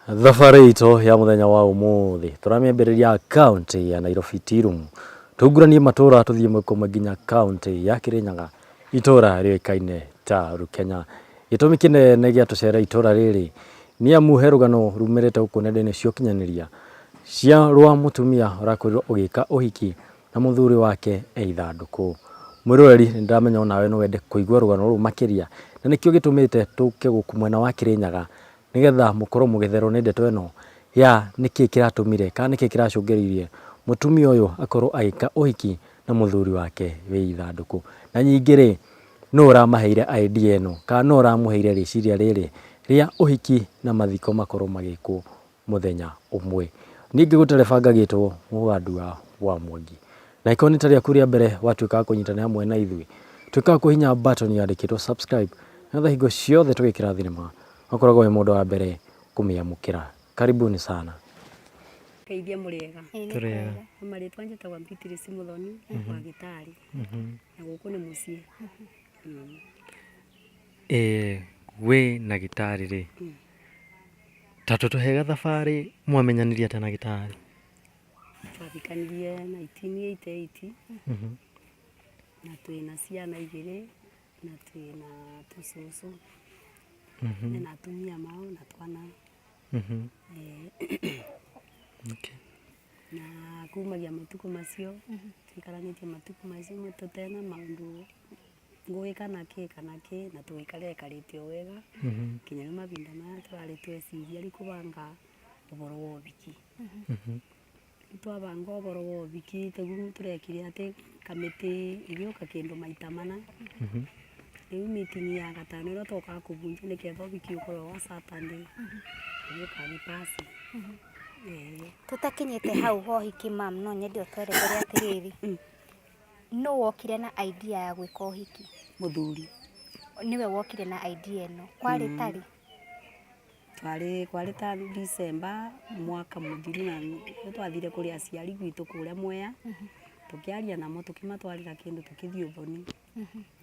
Thabarĩ itũ ya mũthenya wa ũmũthĩ tũramĩambĩrĩria kaũntĩ ya Nairobi Tea Room, tũnguranie matũra tũthiĩ ĩmwe kwa ĩmwe nginya kaũntĩ ya Kĩrĩnyaga, itũra rĩũĩkaine ta Rukenya. Gĩtũmi kĩnene gĩa tũcere itũra rĩrĩ nĩ amu he rũgano rumĩrĩte gũkũ nenda-inĩ cia ũkinyanĩria cia rwa mũtumia ũrakorirwo ũgĩka ũhiki na mũthuri wake e ithandũkũ. Mwĩroreri nĩ ndĩramenya onawe no wende kũigua rũgano rũrũ makĩria na nĩkĩo gĩtũmĩte tũke gũkũ mwena wa Kĩrĩnyaga nĩgetha mũkorwo mũgĩtherwo nĩ ndeto ĩno ya nĩkĩ kĩratũmire kana nĩkĩ kĩracũngĩrĩirie mũtumia ũyũ akorwo agĩka ũhiki na mũthuri wake wĩ ithandũkũ. Na ningĩ rĩ, nũ ũramaheire idea ĩno kana nũ ũramũheire rĩciria rĩrĩ rĩa ũhiki na mathiko makorwo magĩkwo mũthenya ũmwe. Niĩ ngĩgũtereba ngagĩtwo Mũgandua wa Mwangi. Na angĩkorwo nĩ rita rĩaku rĩa mbere watuĩka wa kũnyitanĩra hamwe na ithuĩ, tuĩka wa kũhihinya button yandĩkĩtwo subscribe nĩgetha hingo ciothe tũgĩkĩra thinema ũkoragwo wĩ mũndũ wa mbere kũmĩamũkĩra. Karibuni sana. Ngeithia mũrĩega. Tũrĩega. Na marĩtwa njĩtagwo Beatrice Mũthoni wa Gĩtarĩ na gũkũ nĩ mũciĩ. Ĩĩ wĩ na gĩtarĩ rĩ, ta tũtũhe gathabarĩ mwamenyanirie atĩa na gĩtarĩ? Twahikanirie 1988 na twĩna ciana igĩrĩ na twĩna tũcũcũ mena atumia mao na twana. Na kumagia matukũ macio tũikaranĩtie matukũ macio tũtena maũndũ ngũĩ kana kĩ kana kĩ na tũgĩikara ĩkarĩte o wega nginya rĩu mahinda maya tũrarĩ tweciria rĩu kũbanga ũboro wa ũbiki. Rĩu twabanga ũboro wa ũbiki tũu tũrekire atĩ kamĩtĩ ĩgĩũka kĩndũ maita mana, rĩu meeting ya gatano ĩrĩa twokaga kũbunja nĩgetha ũbiki ũkorwo wa Saturday ĩgĩũka ĩgĩ pass. Tũtakinyĩte hau ha ũhiki ma'am no nyende ũtwerethere atĩrĩrĩ, nũ wokire na idea ya gwĩka ũhiki? Mũthuri. Nĩwe wokire na idea ĩno, kwarĩ tarĩ? Twarĩ kwarĩ ta December mwaka mũthiru na nĩ twathire kũrĩ aciari gwitũ kũrĩa Mwea, tũkĩaria namo tũkĩmatwarĩra kĩndũ tũkĩthiĩ ũthoni,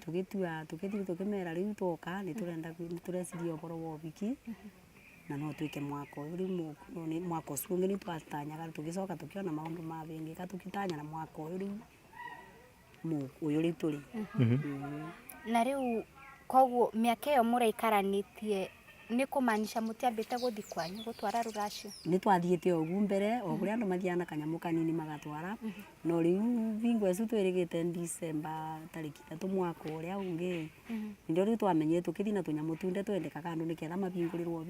tũgĩtua tũgĩthiĩ tũkĩmera rĩu twoka nĩ tũrenda nĩ tũreciria ũhoro wa ũhiki na no twĩke mwaka ũyũ rĩu mwaka ũcio ũngĩ nĩ twatanyaga tũgĩcoka tũkĩona maũndũ mabĩngĩka tũgĩtanya na mwaka ũyũ rĩu ũyũ rĩu tũrĩ. Na rĩu koguo mĩaka ĩyo mũraikaranĩtie nĩ kũmaanisha mũtiambĩte gũthiĩ kwanyu gũtwara rũracio? Nĩ twathiĩte o ũguo mbere o ũrĩa andũ mathiaga na kanyamũ kanini magatwara, no rĩu bingo ĩcu twĩrĩgĩte December tarĩki 3 mwaka ũrĩa ũngĩ, nĩrĩo rĩu twamenyire tũkĩthiĩ na tũnyamũ tunde twendekaga andũ nĩgetha mabingũrĩrwo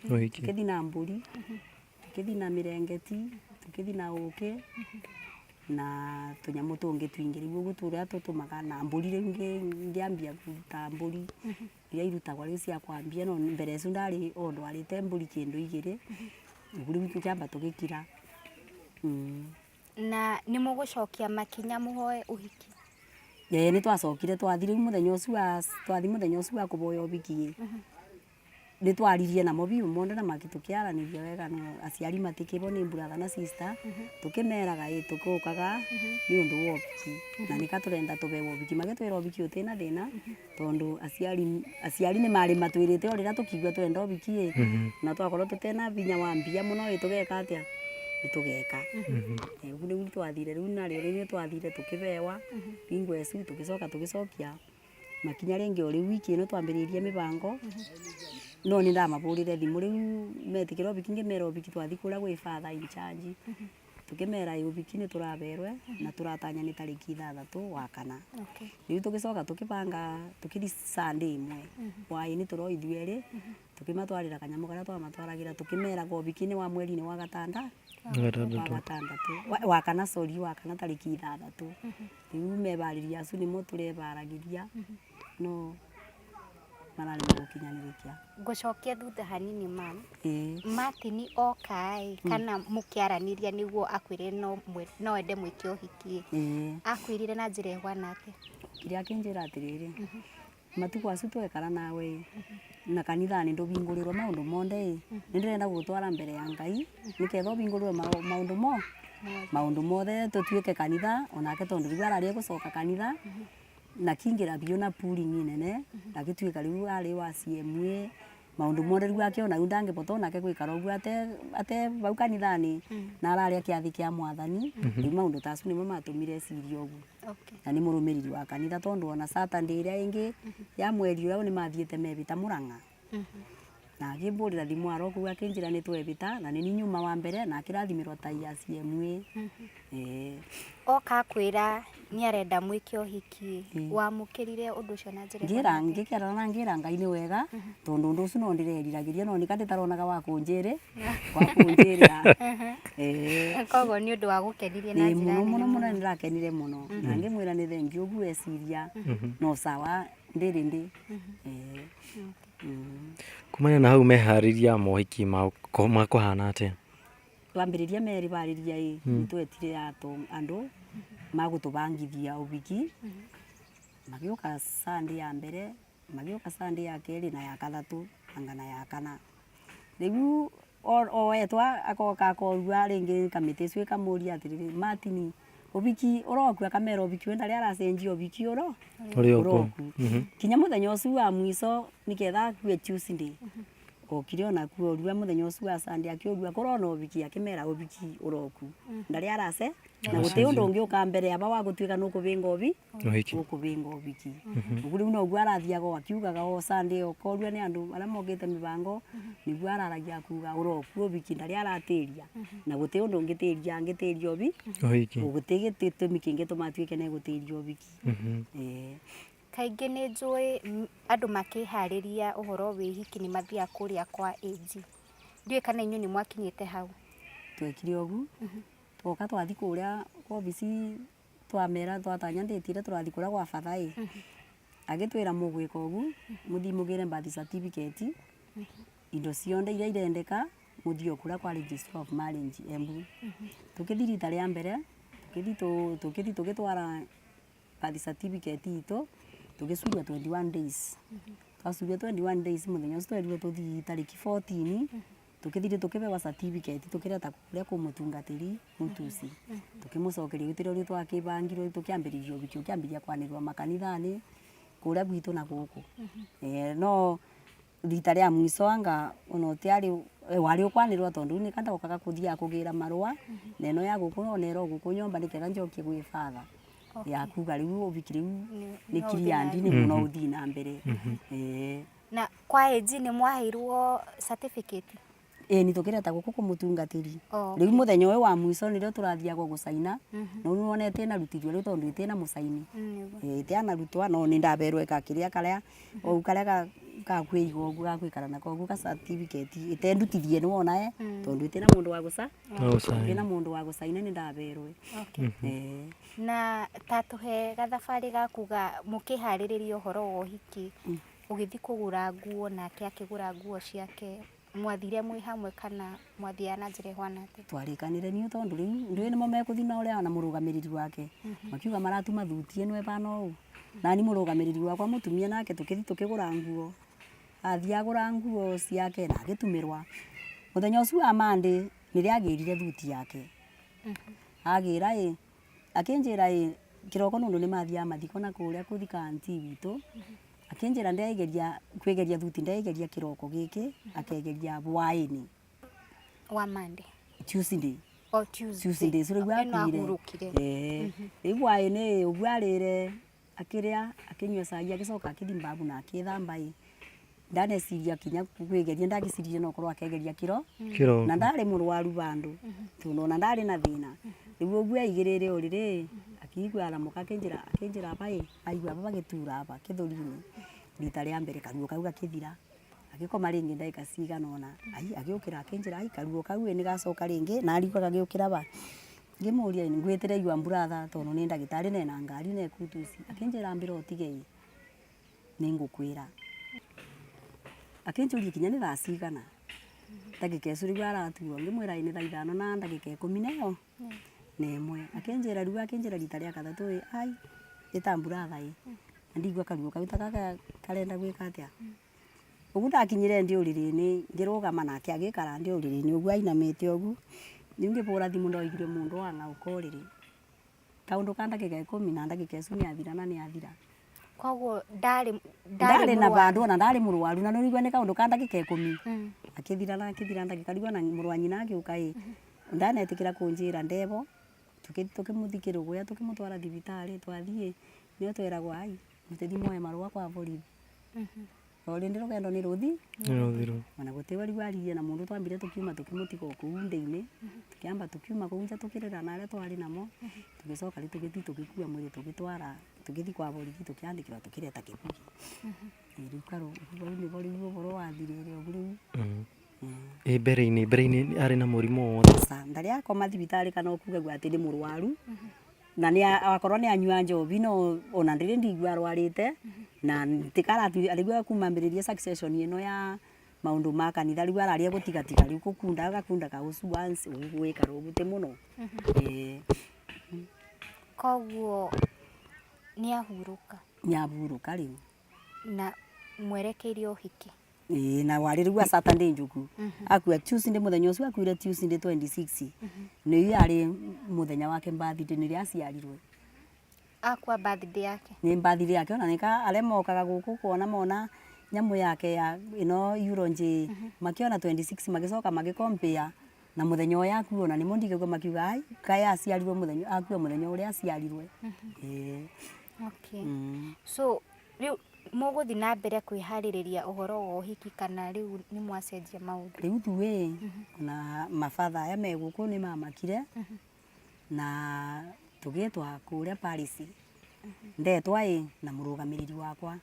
Ũhiki. Tũkĩthiĩ na mbũri, tũkĩthiĩ na mĩrengeti, tũkĩthiĩ na ũkĩ na tũnyamũ tũngĩ twingĩ. Rĩu ũguo tũrĩa tũtũmaga na mbũri rĩu ngĩambia kũruta mbũri iria irutagwo rĩu cia kwambia no mbere ĩcu ndarĩ o ndwarĩte mbũri kĩndũ igĩrĩ, ũguo rĩu tũkĩamba tũgĩkira. Na nĩ mũgũcokia makinya mũhoe ũhiki? Ĩĩ nĩ twacokire twathiĩ rĩu mũthenya ũcio wa twathiĩ mũthenya ũcio wa kũboya ũhiki ĩ, nĩ twaririe namo biũ monde na tũkĩaranĩria wega no aciari matikĩbo nĩ brother na sister, tũkĩmeraga ĩ tũgũkaga nĩ ũndũ wa ũhiki na nĩka tũrenda tũbeo ũhiki. Magĩtwĩra ũhiki ũtĩ na thĩna tondũ aciari aciari nĩ marĩ matwĩrĩte o rĩrĩa tũkiugua tũrenda ũhiki ĩ, na twakorwo tũtena binya wa mbia mũno ĩ tũgeka atĩa, nĩ tũgeka. Ũguo nĩguo twathire rĩu narĩo rĩu nĩ twathire tũkĩbewa bingo ĩcu tũgĩcoka tũgĩcokia makinya rĩngĩ o rĩu wiki ĩno twambĩrĩirie mĩbango, no nĩ ndamabũrĩre thimũ rĩu metĩkĩra ũhiki ngĩmera ũhiki twathiĩ kũrĩa gwĩ father in charge, tũkĩmera ĩ ũhiki nĩ tũraberwe na tũratanya nĩ tarĩki 6 wa kana. Rĩu tũgĩcoka tũkĩbanga tũkĩthiĩ Sunday ĩmwe hwaĩ-inĩ tũrĩ o ithuĩ erĩ, tũkĩmatwarĩra kanyamũ karĩa twamatwaragĩra tũkĩmeraga ũhiki nĩ wa mweri-inĩ wa gatandatũ, wa kana sorry, wa kana tarĩki 6. Rĩu mebarĩria acio nĩmo tũrebaragĩria no mararema gũkinyanĩrĩkia. Ngũcokia thutha hanini ma'am. Ĩĩ. Martin oka ĩ, kana mũkĩaranĩria nĩguo akwĩre no ende mwĩke ũhiki ĩ, Ĩĩ. akwĩrire na njĩra ĩhana atĩa? Okire akĩnjĩra atĩrĩrĩ, matukũ acio twekara nawe ĩ, na kanitha-inĩ ndũbingũrĩrwo maũndũ mothe ĩ, nĩ ndĩrenda gũgũtwara mbere ya Ngai nĩketha ũbingũrĩrwo maũndũ maũndũ mothe tũtuĩke kanitha onake tondũ rĩu ararĩ egũcoka kanitha na akĩingĩra biũ na pulling nene agĩtuĩka rĩu arĩ wa CMA. Maundu monthe riu akiona riu ndangibota onake gwikara uguo ate ate vau kanithani na araria kiathi kia mwathani. Riu maundu ta acio nimo matumire ecirie uguo. Na ni murumiriri wa kanitha tondu ona Saturday iria ingi ya mweri uria ni mathiite mebita Murang'a. Na akimburira thimu aro kuu akinjira ni twebita na ni nyuma wa mbere na akirathimirwa tai ya CMA. Eh. Oka akwĩra nĩ arenda mwĩke ũhiki, wamũkĩrire ũndũ ũcio na njĩra Ngira ĩhana atĩa? Ngikerana na ngira Ngai ni wega tondu undu ucio no ndireriragiria no nika nditaronaga wa kunjiri wa kunjirira eh. Koguo nĩ ũndũ wagũkenirie na Ĩ njĩra muno nene muno muno mũno. nindirakenire muno na ngimwira ni thengiũ ũguo eciria no sawa ndiri ndi eh. Kumania na hau meharĩria mohiki makũhana atĩa? Twambiriria meribariria i nitwetire andu magutubangithia ubiki magiuka Sunday ya mbere, magiuka Sunday ya keri na ya kathatu anga na ya kana. Riu o etwa agoka akorua ringi kamiti icio ikamuria atiriri, Martin, ubiki uroku? Akamera ubiki ndari aracenjia ubiki uro Ũrĩ okuo. Uroku kinya muthenya ucio wa mwico niketha akue Tuesday okire ona kuorua muthenya ucio wa Sunday akiorua kurona ubiki akimera ubiki uroku ndari arace na guti undu ungi uka mbere aba wa gutuika nukubinga ubi Ũhiki. Ukubinga ubiki ugu riu noguo arathiaga o akiugaga o Sunday okorua ni andu aria mokite mibango niguo araragia akuga uroku ubiki ndari aratiria na guti undu ungitiria angitiria ubi Ũhiki. Guti gitumi kingituma atuike ni gutiria ubiki eh. Kaingĩ nĩ njũĩ andũ makĩharĩria ũhoro wĩ hiki nĩ mathiaga kũrĩa kwa AG. Ndiũĩ kana inyuĩ nĩ mwakinyĩte hau. Twekire ũguo twoka twathi kuria obici twamera twatanya ndĩtire tũrathi kũrĩa gwa batha ĩ agĩtwĩra mũgwĩka ũguo mũthiĩ mũgĩre birth certificate indo cionthe iria irendeka mũthiĩ o kũrĩa kwa registrar of marriage Embu. Tũkĩthi rita rĩa mbere tũkĩthi tũkĩthi tũgĩtwara birth certificate itũ tũgĩcuria 21 days. Twacuria 21 days mũthenya ũcio twerirwo tũthiĩ tarĩki 14 tũkĩthire tũkĩbewa certificate tũkĩreta kũrĩa kwĩ mũtungatĩri Mutusi tũkĩmũcokeria gũtirĩ ũrĩa twakĩbangirwo tũkĩambĩrĩria ũhiki ũkĩambĩrĩria kwanĩrĩrwo makanitha-inĩ kũrĩa gwitũ na gũkũ eh, no rita rĩa mwico anga ona ũtiarĩ warĩ ũkwanĩrĩrwo tondũ rĩu nĩka ndokaga kũthiaga kũgĩra marũa na ĩno ya gũkũ ona ĩro gũkũ nyomba nĩketha njokie gwĩ father ya kuga rĩu ũhiki rĩu nĩ no ũthiĩ cleared na nĩguo no ũthiĩ na mbere eh. Na kwa AG nĩ mwaheirwo certificate? Ĩĩ ni tũkĩreta gũkũ kũmũtungatĩri. Oh. Rĩu mũthenya ũyũ wa mwico nĩrĩo tũrathiagwo gũcaina no rĩu ona ĩtĩnarutithio rĩu tondũ ĩtĩna mũcaini. Nĩguo. Ĩtĩanarutwa no nĩ ndaberwo ĩkakĩrĩa karĩa o karĩa ga kwĩiga ũguo ga gwĩkara nako ũguo ga certificate ĩtendutithie nĩ wona eh tondũ ĩtĩna mũndũ wa gũca No gũcaina. ĩtĩna mũndũ wa gũcaina nĩ ndaberwo. Eh. Na ta tũhe gathabarĩ ga kuga mũkĩharĩrĩria ũhoro wa ũhiki, ũgĩthiĩ kũgũra nguo nake akĩgũra nguo ciake, mwathire mwĩ hamwe kana mwathiaga na njĩra ĩhana atĩa? Twarĩkanire niũ tondũ rĩu ndũĩ nĩmo mekũthi na ũrĩa na mũrũgamĩrĩri wake makiuga maratuma thuti ĩno ĩbana ũũ nani mũrũgamĩrĩri wakwa mũtumia nake tũkĩthi tũkĩgũra nguo athiĩ agũra nguo ciake na agĩtumĩrwa mũthenya ũcio wa Monday nĩrĩo agĩrire thuti yake agĩra ĩ akĩnjĩra ĩ kĩroko nũndũ nĩ mathiaga mathiko na kũrĩa kũthika auntie witũ akĩnjĩra ndegeria kwĩgeria thuti ndegeria kĩroko gĩkĩ akegeria hwaĩ-inĩ. Wa Monday? Tuesday. O Tuesday. Tuesday ũcio rĩu Ĩno akuire. ahurũkire. Eh, rĩu hwaĩ-inĩ ũguo arĩre akĩrĩa akĩnyua cai agĩcoka akĩthi mbabu na akĩthamba ĩ ndaneciria kinya kwĩgeria ndagĩciririe no korwo akegeria kĩro Kĩroko. na ndarĩ mũrwaru bandũ tondũ ona ndarĩ na thĩna rĩu ũguo aigĩrĩre ũrĩrĩ akĩigua aramuka akĩnjĩra akĩnjĩra aba ĩ aigua aba bagĩtura aba kĩthũri-inĩ rita rĩa mbere karuo kau gakĩthira agĩkoma rĩngĩ ndagĩka cigana ũna ai agĩũkĩra akĩnjĩra ai karuo kau ĩ nĩgacoka rĩngĩ na arigua gagĩũkĩra ba ngĩmũria ngwĩtĩre your brother tondũ nĩ ndagĩtarĩ na ena ngari na ekutuci akĩnjĩra mbĩra ũtige ĩ nĩngũkwĩra akĩnjũria kinya nĩ thaa cigana ndagĩka icio rĩu araturwo ngĩmwĩra ĩ nĩ thaa 5 na ndagĩka 11 akĩnjĩra rĩu akĩnjĩra rita rĩa gatatũ ĩ ai ĩta brother ĩ na ndigua karuo kau ta gaka karenda gwĩka atĩa ũguo ndakinyire ndĩ ũrĩrĩ-inĩ ngĩrũgama nake agĩikara ndĩ ũrĩrĩ-inĩ ũguo ainamĩte ũguo rĩu ngĩbũra thimũ ndoigire mũndũ wang'aũka ũrĩrĩ kaũndũ ka ndagĩka 10 na ndagĩka icio nĩathira na nĩathira. Koguo ndarĩ Ndarĩ na mũrwaru. vandũ ona ndarĩ mũrwaru na nĩũraigua nĩ kaũndũ ka ndagĩka ikũmi. Mm. Akĩthira na akĩthira ndagĩka rĩu ona mũrũ wa nyina agĩũka ĩ ndanetĩkĩra kũnjĩra ndevo tũkĩmũthikĩra ũguo tũkĩmũtwara thibitarĩ twathiĩ nĩo tweragwo ai mũtĩthi mwoe marũa kwa borithi. O rĩndĩ rũgendo nĩ rũthi Nĩ rũthiru. ona gũtirĩ wari waririe na mũndũ twambire tũkiuma tũkĩmũtiga o kũu ndĩ-inĩ tũkĩamba tũkiuma kũu nja tũkĩrĩra na arĩa twarĩ namo tũgĩcoka rĩu tũgĩthiĩ tũgĩkua mwĩrĩ tũgĩtwara tũgĩthiĩ kwa borithi tũkĩandĩkĩrwo tũkĩreta kĩbugi. Ĩ rĩu karũ hau nĩho rĩu ũhoro wathirĩire ũguo rĩu. Ĩ mbere-inĩ mbere-inĩ arĩ na mũrimũ o wothe? Aca ndarĩ akoma thibitarĩ kana ũkuga atĩ nĩ mũrwaru na nĩ akorwo nĩ anyua njobi no ona ndĩrĩ ndigua arwarĩte na tikaratu rĩu kuma ambĩrĩrie succession ĩno ya maũndũ ma kanitha rĩu araria gũtigatiga rĩu gũkunda agakunda kaũcu once ũguo gwĩkara ũguo ti mũno. Ĩĩ. Koguo nĩ ahurũka? Nĩ ahurũka rĩu. Na mwerekeire ũhiki? Ĩĩ na warĩ rĩu wa Saturday njuku akua Tuesday mũthenya ũcio akuire Tuesday 26 nĩyo yarĩ mũthenya wake birthday nĩrĩo aciarirwe. Akua birthday yake? Nĩ birthday yake ona nĩka arĩa mokaga gũkũ kuona mona nyamũ yake ya ĩno eulogy makĩona 26 magĩcoka magĩ compare na mũthenya ũrĩa akua ona nĩmo ndigagua makiuga ai kaĩ aciarirwe mũthenya akua mũthenya ũrĩa aciarirwe. Ĩĩ. Okay. So rĩu mũgũthiĩ na mbere kwĩharĩrĩria ũhoro wa ũhiki kana rĩu nĩ mwacenjia maũndũ? Rĩu ithuĩ ona mabatha aya me gũkũ nĩ mamakire na tũgĩtwa kũrĩa Paris ndetwa ĩ na mũrũgamĩrĩri wakwa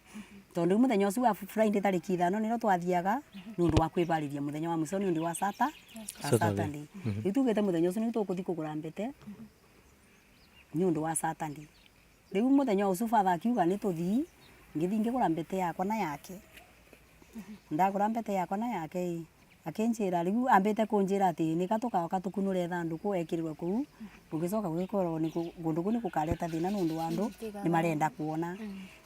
tondũ rĩu mũthenya ũcio wa Friday tarĩki ithano nĩrĩo twathiaga nĩ ũndũ wa kwĩbarĩria mũthenya wa mũico nĩ ũndũ wa Saturday. Rĩu tugĩte mũthenya ũcio nĩ tũkũthiĩ kũgũra mbete nĩ ũndũ wa Saturday. Rĩu mũthenya ũcio batha akiuga nĩ tũthiĩ ngĩthiĩ ngĩgũra mbete yakwa na yake. Ndagũra mbete yakwa na yake ĩ akĩnjĩra rĩu ambĩte kũnjĩra atĩ nĩka tũgoka tũkunũre ithandũkũ ekĩrĩrwo kũu gũgĩcoka gũgĩkorwo nĩ kũndũ kũu nĩ gũkareta thĩna nĩ ũndũ wa andũ nĩ marenda kuona.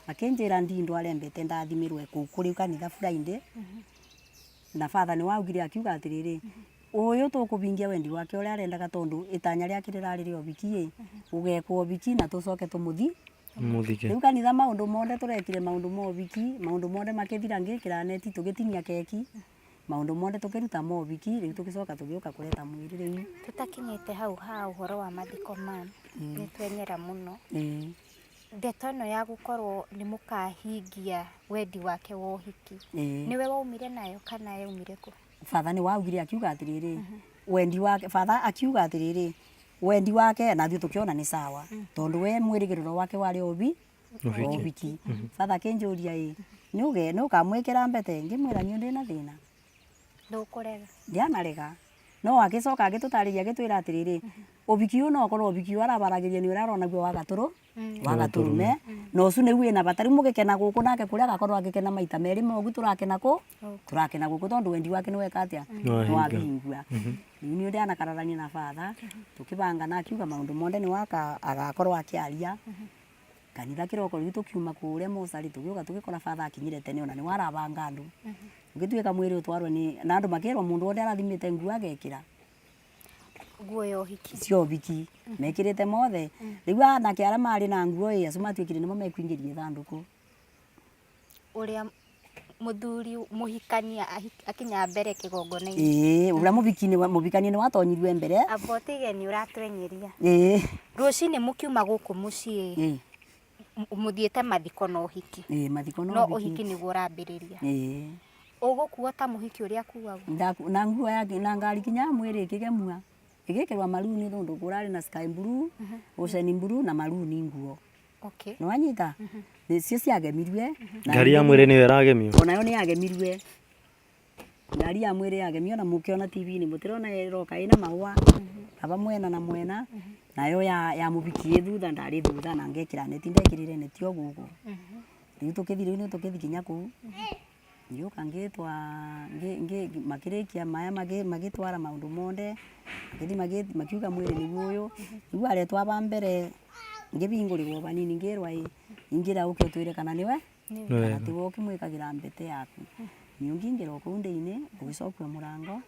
Akĩnjĩra ndindware mbete ndathimĩrwe kũu kũrĩ kanitha Friday na batha nĩ waugire akiuga atĩrĩrĩ ũyũ tũkũbingia wendi wake ũrĩa arendaga tondũ itanya rĩake rĩrarĩ rĩa ũbiki ĩ ũgekwo ũbiki na tũcoke tũmũthi Mũthike. Rĩu kanitha maũndũ mothe tũrekire maũndũ ma ũbiki maũndũ mothe makĩthira ngĩkĩra neti tũgĩtinia keki maũndũ mothe tũkĩruta ma ũbiki rĩu tũgĩcoka tũgĩũka kũreta mwĩrĩ rĩu. Tũtakinyĩte hau ha ũhoro wa mathiko ma nĩ twenyera mũno. Ĩĩ. Ndeto ĩno ya gũkorwo nĩ mũkahingia wendi wake wa ũhiki Ĩĩ. nĩwe waumire nayo kana yaumire kũ? Batha nĩ waugire akiuga atĩrĩrĩ wendi wake batha akiuga atĩrĩrĩ wendi wake na ithuĩ tũkĩona nĩ sawa tondũ we mwĩrĩgĩrĩro wake warĩ ũbi ũbiki. Batha akĩnjũria ĩ nĩ ũkamwĩkĩra mbete ngĩmwĩra niĩ ndĩna thĩna Ndũkũrega? Ndianarega no agĩcoka agĩtũtarĩria agĩtwĩra atĩrĩrĩ ũbiki ũyũ no ũkorwo ũbiki ũyũ arabaragĩria nĩ ũrĩa aronaguo wa gatũrũ wa gatũrũme na ũcio nĩguo wĩna bata rĩu mũgĩkena gũkũ nake kũrĩa agakorwo agĩkena maita merĩ ma ũguo tũrakena kũ tũrakena gũkũ tondũ wendi wake nĩ weka atĩa Nĩ nĩ wabingua. Rĩu niĩ ndanakararania na batha tũkĩbanga na akiuga maũndũ mothe nĩ waka agakorwo akĩaria kanitha kĩroko rĩu tũkiuma kũrĩa mocarĩ tũgĩũka tũgĩkora batha akinyire tene ona nĩ warabanga andũ ũgĩtuĩka mwĩrĩ ũtwarwo nĩ na andũ makĩrwo mũndũ wothe arathimĩte nguo agekĩra Nguo ya ũhiki? Cia ũhiki mekĩrĩte mothe rĩu anake arĩa marĩ na nguo ĩ acio matuĩkire nĩmo mekũingĩria ithandũkũ. Ũrĩa mũthuri mũhikania akinya mbere kĩgongona-inĩ? Ĩĩ ũrĩa mũbikania nĩ watonyirwe mbere. Amba ũtige nĩ ũratwenyeria. Ĩĩ. Rũcinĩ mũkiuma gũkũ mũciĩ mũthiĩte mathiko na ũhiki? Ĩĩ mathiko na No ũhiki. ũhiki nĩguo ũrambĩrĩria? Ĩĩ. Ũgũkuo ta mũhiki ũrĩa akuagwo? Na nguo yake na ngari kinya mwĩrĩ ĩkĩgemua ĩgĩkĩrwa maruni tondũ kũrarĩ na sky blue, ocean blue na maruni nguo. Okay. Nĩ wanyita? Nĩcio ciagemirwe. Ngari ya mwĩrĩ nĩyo ĩragemio? Onayo nĩ yagemirwe. Ngari ya mwĩrĩ yagemio na mũkĩona TV-inĩ mũtirona ĩroka ĩna mahũa aba mwena na mwena nayo ya mũbiki ĩ thutha ndarĩ thutha na ngekĩra neti ndekĩrire neti o gũkũ. Rĩu tũkĩthiĩ rĩu nĩ tũkĩthiĩ kinya kũu ngĩũka ngĩtwa makĩrĩkia maya magĩtwara maũndũ mothe magĩthiĩ makiuga mwĩrĩ nĩguo ũyũ rĩu aretwo aba mbere ngĩbingũrĩrwo banini ngĩrwa ĩ ingĩra ũke ũtwĩre kana nĩwe kana tiwe ũkĩmwĩkagĩra mbete yaku. Niĩ ngĩingĩra o kũu ndĩ-inĩ ũgĩcokia mũrango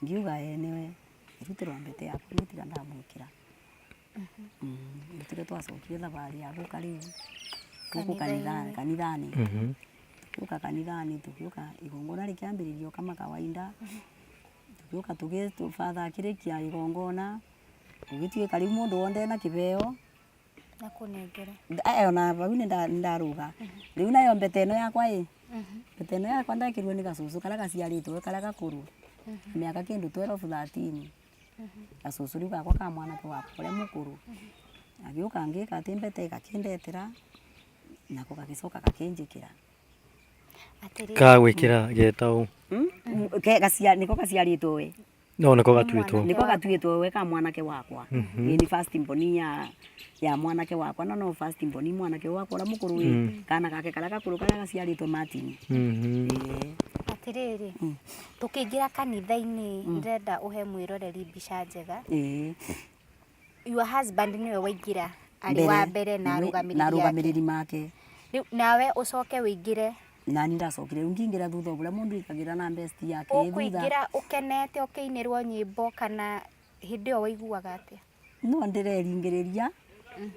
ngiuga ĩ nĩwe ngĩrutĩrwo mbete yaku ngĩtiga ndamwĩkĩra. Rĩu tũrĩa twacokire thabarĩ ya gũka rĩu Guku Kanitha-inĩ. kanithani tugiuka kanithani tugiuka igongona rikiambiririo kama kawaida tugiuka tugi father akirikia igongona gugituika riu mundu wonde ena kibeo Na kũnengera. Ona vau nĩ ndaruga riu nayo mbete ĩno yakwa ĩ mbete ĩno yakwa ndekĩrirwo nĩ gacũcũ karĩa gaciarĩtwo karĩa gakũrũ mĩaka kĩndũ 12 13 gacũcũ rĩu gakwa ka mwanake wakwa ũrĩa mũkũrũ agĩũka ngĩka atĩ mbete gakĩndetera nako gagĩcoka gakĩnjĩkĩra. Atĩrĩrĩ. Ka gwĩkĩra geta ũ? Nĩko gaciarĩtwo we. No nĩko gatuĩtwo. Nĩko gatuĩtwo we ka mwanake wakwa. Ĩ nĩ first born ya mwanake wakwa no no first born mwanake wakwa ũrĩa mũkũrũ ĩ kana gake karĩa gakũrũ karĩa gaciarĩtwo Martin. Atĩrĩrĩ, tũkĩingĩra kanitha-inĩ ndĩrenda ũhe mwĩroreri mbica njega. Your husband nĩwe waingĩra arĩ wa mbere na arũgamĩrĩri na ake. arũgamĩrĩri make. Rĩu nawe ũcoke wĩingĩre. Nani ndacokire rĩu ngĩingĩra thutha ũrĩa mũndũ aikagĩra na best yake ĩ thutha. Ũkũingĩra ũkenete ũkĩinĩrwo nyĩmbo kana hĩndĩ ĩyo waiguaga atĩa? No ndĩreringĩrĩria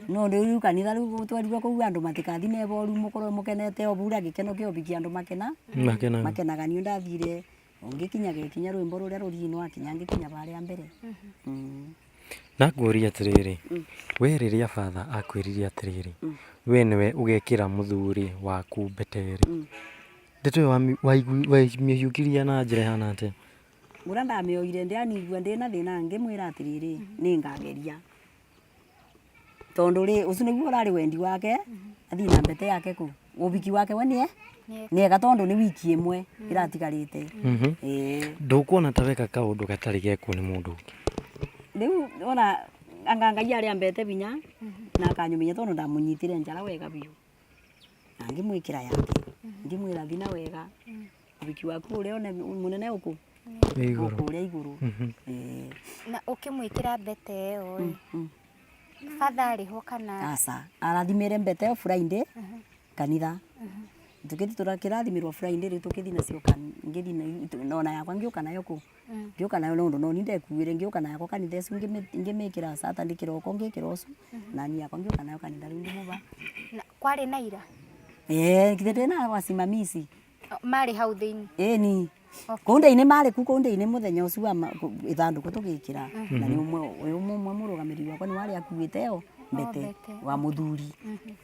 no rĩu kanitha rĩu twerirwo kũu andũ matikathi na boru mũkorwo mũkenete o bura gĩkeno kĩa ũhiki andũ makena Makenaga. makenaga niĩ ndathire ngĩkinya gĩkinya rwĩmbo rũrĩa rũrinwo akinya ngĩkinya harĩa mbere. Na ngũrie atĩrĩrĩ, we rĩrĩa father akwĩrire atĩrĩrĩ, we nĩwe ũgekĩra mũthuri waku mbete rĩ, ndeto ĩyo wamĩhiũkirie na njĩra ĩhana atĩa? Ũrĩa ndamĩoire ndĩanigua ndĩna thĩna ngĩmwĩra atĩrĩrĩ nĩ ngageria tondũ rĩ ũcio nĩguo ũrarĩ wendi wake athiĩ na mbete yake kũ ũhiki wake we nĩe nĩega tondũ nĩ wiki ĩmwe ĩratigarĩte. Ndũkuona ta weka kaũndũ gatarĩ gekwo nĩ mũndũ ũngĩ? Rĩu ona anga Ngai arĩa ambete binya na akanyũmenya tondũ ndamũnyitire njara wega biũ na ngĩmwĩkĩra yake ngĩmwĩra thi na wega ũhiki waku ũrĩa mũnene ũkũ Igũrũ. Kũrĩa igũrũ. Na ũkĩmwĩkĩra mbete ĩyo ĩ, father arĩ ho kana? Aca, arathimĩre mbete ĩyo Friday kanitha. Tũkĩthi tũrakĩrathimirwo Friday rĩu tũkĩthi nacio ngĩthi ona yakwa ngĩũka nayo kũ ngĩũka nayo nĩ ũndũ no niĩ ndekuĩre ngĩũka nayo kanitha ĩcu ngĩmĩkĩra Saturday kĩroko ngĩkĩra ũcu na niĩ yakwa ngĩũka nayo kanitha rĩu ngĩmũva. Na kwarĩ na ira? Githĩ ndĩna wasimamizi. Marĩ hau thĩinĩ? Ĩni. Kũu ndĩ-inĩ marĩ ku kũu ndĩ-inĩ mũthenya ũcio wa ithandũkũ tũgĩkĩra na nĩ ũmwe ũyũ ũmwe mũrũgamĩrĩri wakwa nĩ warĩ akuĩte ĩyo mbete wa mũthuri.